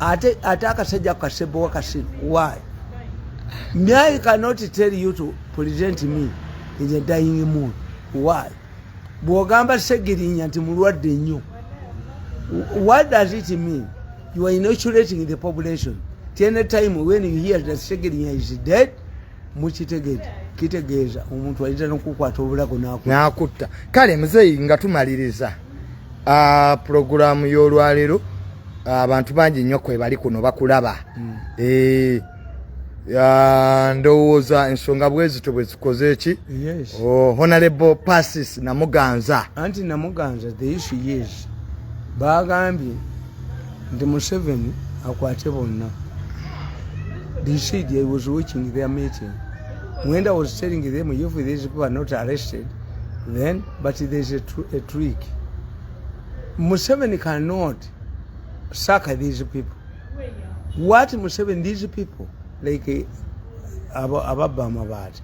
[SPEAKER 2] Ate akasajja ka Ssebowa kasiru. Why? Me, I cannot tell you to present me in a dying mood. Why? Bw'ogamba Segirinya nti mulwadde nnyo. What does it mean? You are inoculating the population. At any time when you hear that Segirinya is dead, mukitegedde. Kitegeeza omuntu ayinza n'okukwata obulago n'akutta.
[SPEAKER 1] N'akutta. Kale muzeeyi nga tumaliriza, pulogulaamu y'olwaleero, abantu bangi nnyo kwe bali kuno bakulaba. Ndowooza ensonga bwe zityo bwe zikoze ki?
[SPEAKER 2] Yes.
[SPEAKER 1] Oh, Honorable Persis Namuganza.
[SPEAKER 2] Anti Namuganza, the issue is, bagambye nti Museveni akwate bonna. They said I was watching their meeting. Mwenda was telling them if these people are not arrested, then, but there's a trick. Museveni cannot sack these people. What Museveni, these people like ababba amabaati,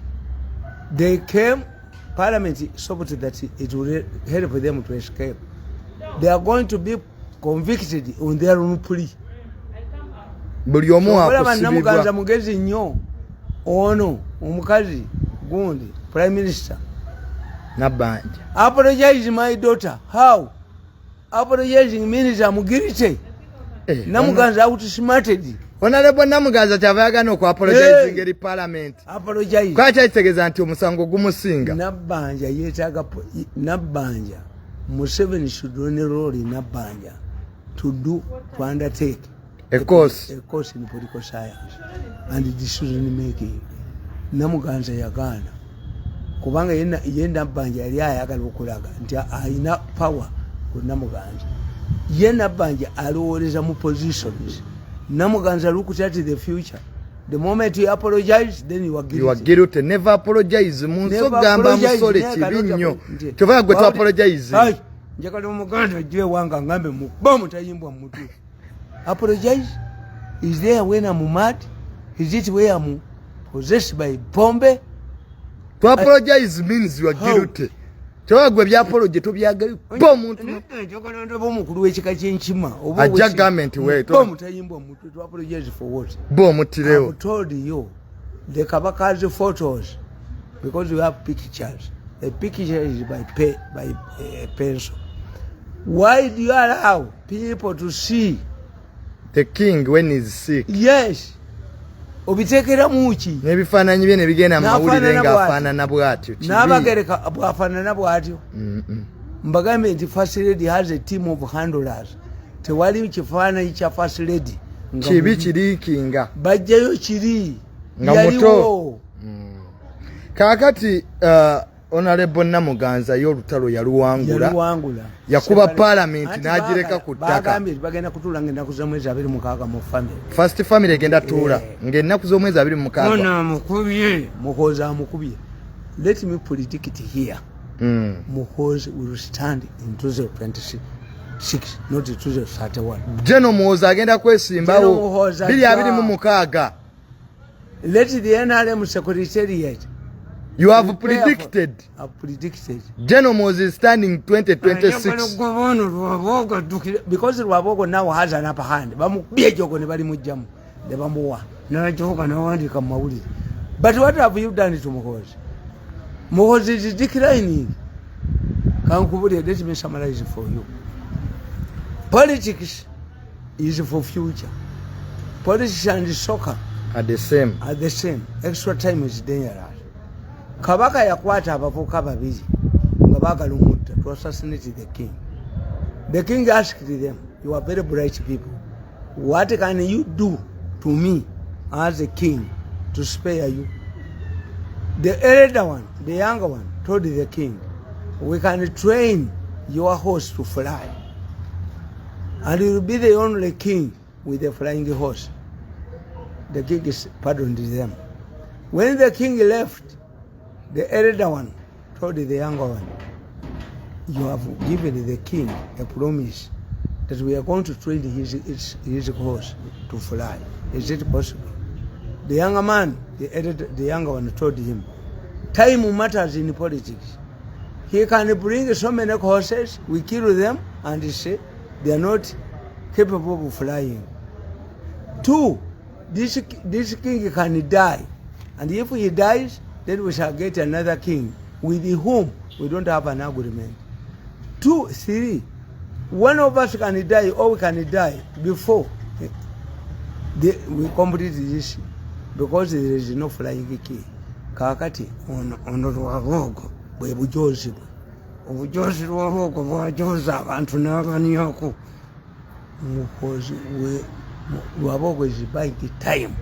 [SPEAKER 2] they came, parliament stopped that it will help them to escape. They are going to be convicted on their own plea.
[SPEAKER 1] Buli omu
[SPEAKER 2] Olaba Namuganza
[SPEAKER 1] akusibibwa.
[SPEAKER 2] Mugezi nnyo ono omukazi gundi, prime minister.
[SPEAKER 1] Nabbanja.
[SPEAKER 2] Apologize, my daughter. How? Apologizing means I'm guilty. Namuganza outsmarted.
[SPEAKER 1] Honorable Namuganza kyava yagana okuapologizing eri parliament.
[SPEAKER 2] Apologize.
[SPEAKER 1] Kwaki kitegeeza nti omusango gumusinga.
[SPEAKER 2] Nabbanja yeetaaga Nabbanja. Museveni should enroll in Nabbanja to undertake
[SPEAKER 1] a course.
[SPEAKER 2] A course in political science and decision making. Namuganza yagaana kubanga ye Nabbanja yali ayagala okulaga nti alina power ku Namuganza. Ye Nabbanja alowooleza mu positions. Namuganza looked at the future. The moment you apologize, then you are guilty.
[SPEAKER 1] You are guilty. Never apologize mu nsi. Ogamba musole kibi nnyo, kyova gwe to apologize.
[SPEAKER 2] Njagala omuganda ajja ewange angambe mukuba mutayimbwa mumutwe. Apologize is there when I'm mad? Is it where I'm possessed by bombe?
[SPEAKER 1] To apologize means you are guilty. Kyova gwe byapology tobyagala ba omuntu.
[SPEAKER 2] Njagala ndaba omukulu w'ekika ky'enkima.
[SPEAKER 1] Ajja agambe nti
[SPEAKER 2] we mutayimbwa mumutwe. To apologize for what?
[SPEAKER 1] Ba omuttirewo.
[SPEAKER 2] I've told you the Kabaka's photos, because we have pictures. The picture is by pencil. Why do you allow people to see
[SPEAKER 1] the king when he's sick?
[SPEAKER 2] Yes, obiteekeramu ki?
[SPEAKER 1] N'ebifaananyi bye ne bigenda mu mawulire.
[SPEAKER 2] N'afaanana.
[SPEAKER 1] Ng'afaanana bw'atyo, kibi.
[SPEAKER 2] N'abagereka bw'afaanana bw'atyo. Mbagambe nti First Lady has a team of handlers. Tewali kifaananyi kya First Lady nga
[SPEAKER 1] Kibi.
[SPEAKER 2] mubi.
[SPEAKER 1] Kiriikinga.
[SPEAKER 2] Bajjayo kiri
[SPEAKER 1] Nga
[SPEAKER 2] yaliwo.
[SPEAKER 1] Kaakati Honorable Namuganza ye olutalo yaluwangula.
[SPEAKER 2] Yaluwangula.
[SPEAKER 1] Yakuba parliament
[SPEAKER 2] Anti
[SPEAKER 1] n'agireka ku ttaka.
[SPEAKER 2] Bagambye nti bagenda kutuula nga ennaku z'omwezi 26 mu family.
[SPEAKER 1] First Family egenda tuula ng'ennaku z'omwezi 26.
[SPEAKER 2] Ono amukubye, Muhoozi amukubye. Let me predict here. Muhoozi will stand in 2026, not 2031.
[SPEAKER 1] General Muhoozi agenda
[SPEAKER 2] General
[SPEAKER 1] kwesimbawo
[SPEAKER 2] Muhoozi
[SPEAKER 1] 2026.
[SPEAKER 2] Let the NRM secretariat
[SPEAKER 1] You have
[SPEAKER 2] prepare for-
[SPEAKER 1] predicted.
[SPEAKER 2] I've predicted.
[SPEAKER 1] General Muhoozi is standing 2026.
[SPEAKER 2] Ono Rwabwogo addukire, because Rwabwogo now has an upper hand. Bamukubye ejogo ne balimugjamu ne bamuwa najoga nawandika mu mawulire. But what have you done to Muhoozi? Muhoozi is declining. Kankubulire, let me summarize for you. Politics is for future. Politics and soccer
[SPEAKER 1] at the same.
[SPEAKER 2] Are the same. Extra time is dangerous. Kabaka yakwata abavubuka babiri nga baagala omutta, to assassinate the king. The king asked them, "You are very bright people. What can you do to me as a king to spare you?" The elder one, the younger one, told the king, "We can train your horse to fly, and you will be the only king with a flying horse." The king pardoned them. When the king left, the elder one told the younger one, "You have given the king a promise that we are going to train his horse to fly. Is it possible?" The younger man, the elder, the younger one told him, "Time matters in politics. He can bring so many horses, we kill them and say they are not capable of flying. Two, this king can die. And if he dies, then we shall get another king with whom we don't have an agreement. Two, three, one of us can die or we can die before we complete this, because there is no flying king." Kaakati ono Rwabwogo bwe bujozi bwe, obujozi Rwabwogo bwajoza abantu n'abanyako. Muhoozi we Rwabwogo is buying time.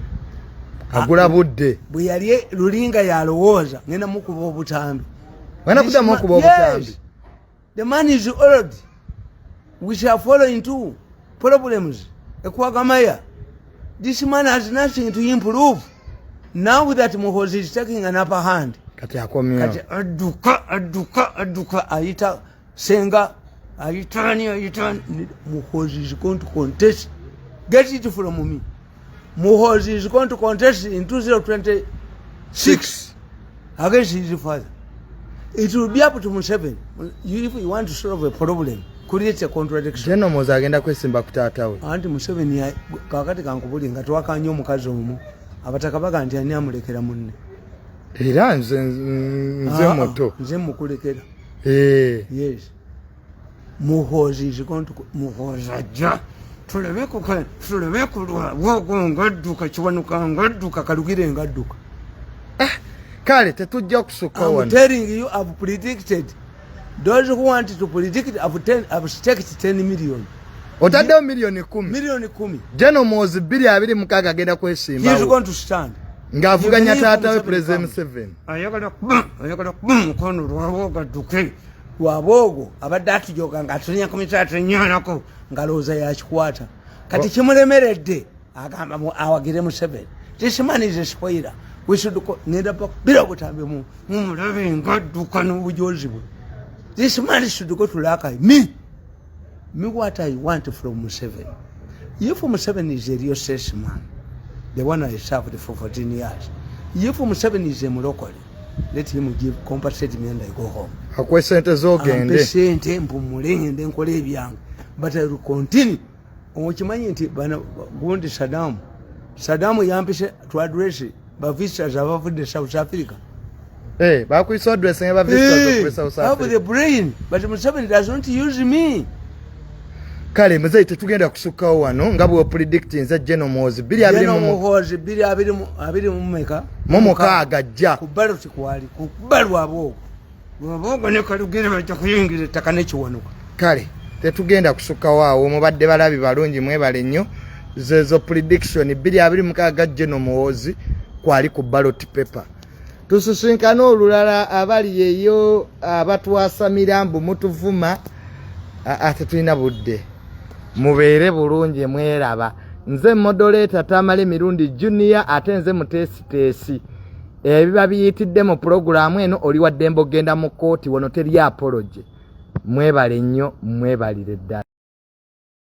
[SPEAKER 1] Agula budde.
[SPEAKER 2] Bwe yali lulinga yalowooza ngenda mukuba obutambi.
[SPEAKER 1] Wena kuddamu okuba obutambi.
[SPEAKER 2] Yes. The man is old. We shall fall into problems. Ekwagamaya. This man has nothing to improve. Now that Muhoozi is taking an upper hand,
[SPEAKER 1] Kati akomyewo.
[SPEAKER 2] Kati adduka, adduka, adduka, ayita senga. Ayitani, ayitani. Muhoozi is going to contest. Get it from me. Muhoozi is going to contest in 2026 against his father. It will be up to Museveni. If you want to solve a problem, create a contradiction.
[SPEAKER 1] General Muhoozi agenda kwesimba ku taata we.
[SPEAKER 2] Anti Museveni kakati kankubuli nga twakanya omukazi omu, abataka baga nti ani amulekera munne?
[SPEAKER 1] Era nze
[SPEAKER 2] Ah,
[SPEAKER 1] muto.
[SPEAKER 2] Nze mukulekera.
[SPEAKER 1] Eh.
[SPEAKER 2] Yes, Muhoozi is going to, Muhoozi ajja, tulebe tulebe ku Lwabwogo ngadduka, Kiwanuka ngadduka, Kalugire ngadduka.
[SPEAKER 1] Kale tetujja kusukka
[SPEAKER 2] I'm
[SPEAKER 1] wano.
[SPEAKER 2] telling you, I've predicted. Those who want to predict, I've staked 10 million.
[SPEAKER 1] Otaddewo 10 million?
[SPEAKER 2] 10 million.
[SPEAKER 1] General Muhoozi 2026 agenda
[SPEAKER 2] He is
[SPEAKER 1] kwesimbawo
[SPEAKER 2] going to stand
[SPEAKER 1] ng'avuganya
[SPEAKER 2] Even if
[SPEAKER 1] taata we,
[SPEAKER 2] Museveni
[SPEAKER 1] President
[SPEAKER 2] comes.
[SPEAKER 1] Museveni.
[SPEAKER 2] Ayagala kuba mukono Lwabwogo adduke. Lwabwogo abadde atujoga ng'atunya ku mitwe, atunyalako ngalowooza yakikwata. Kati kimulemeredde, agamba awagire Museveni. This man is a spoiler. We should ngenda bakubira obutambi mumulabe ngadduka n'obujozi bwe. This man should go to Rakai. Me, what I want from Museveni, if Museveni is a real man, the one I served for 14 years, if Museveni is a mulokole, let him give, compensate me and I go home.
[SPEAKER 1] Akuwe sente
[SPEAKER 2] Ampe
[SPEAKER 1] z'ogende.
[SPEAKER 2] Sente mpumule, ngende nkole ebyange, but I will continue. Okimanyi nti bano gundi Saddam yampise to address ba visitors abavudde South Africa.
[SPEAKER 1] Eh, bakuyisa address nga ba visitors okuva e South
[SPEAKER 2] Have
[SPEAKER 1] Africa.
[SPEAKER 2] the brain, but Museveni does not use me.
[SPEAKER 1] Kale muzeeyi, tetugenda kusukkawo wano nga bw'opredictinze General Muhoozi 2
[SPEAKER 2] General Muhoozi 2026
[SPEAKER 1] mu mukaaga ajja.
[SPEAKER 2] Ku ballot kwali kuba Lwabwogo, Lwabwogo ne Kalugere bajja kuyingira ettaka nekiwanuka.
[SPEAKER 1] Kale tetugenda kusukkawo awo. Mubadde balabi balungi, mwebale nnyo. Zezo prediction, 2026 General Muhoozi kwali ku ballot paper. Tusisinkane olulala. Abali eyo abatwasamira mbu mutuvuma, tetulina budde. Mubeere bulungi, mweraba. Nze moderator Tamale Mirundi Junior, ate nze muteesiteesi. Ebiba biyitidde mu pulogulaamu eno, oli wa ddembe ogenda mu kooti. Wano teri apology. Mwebale nnyo, mwebalire ddala.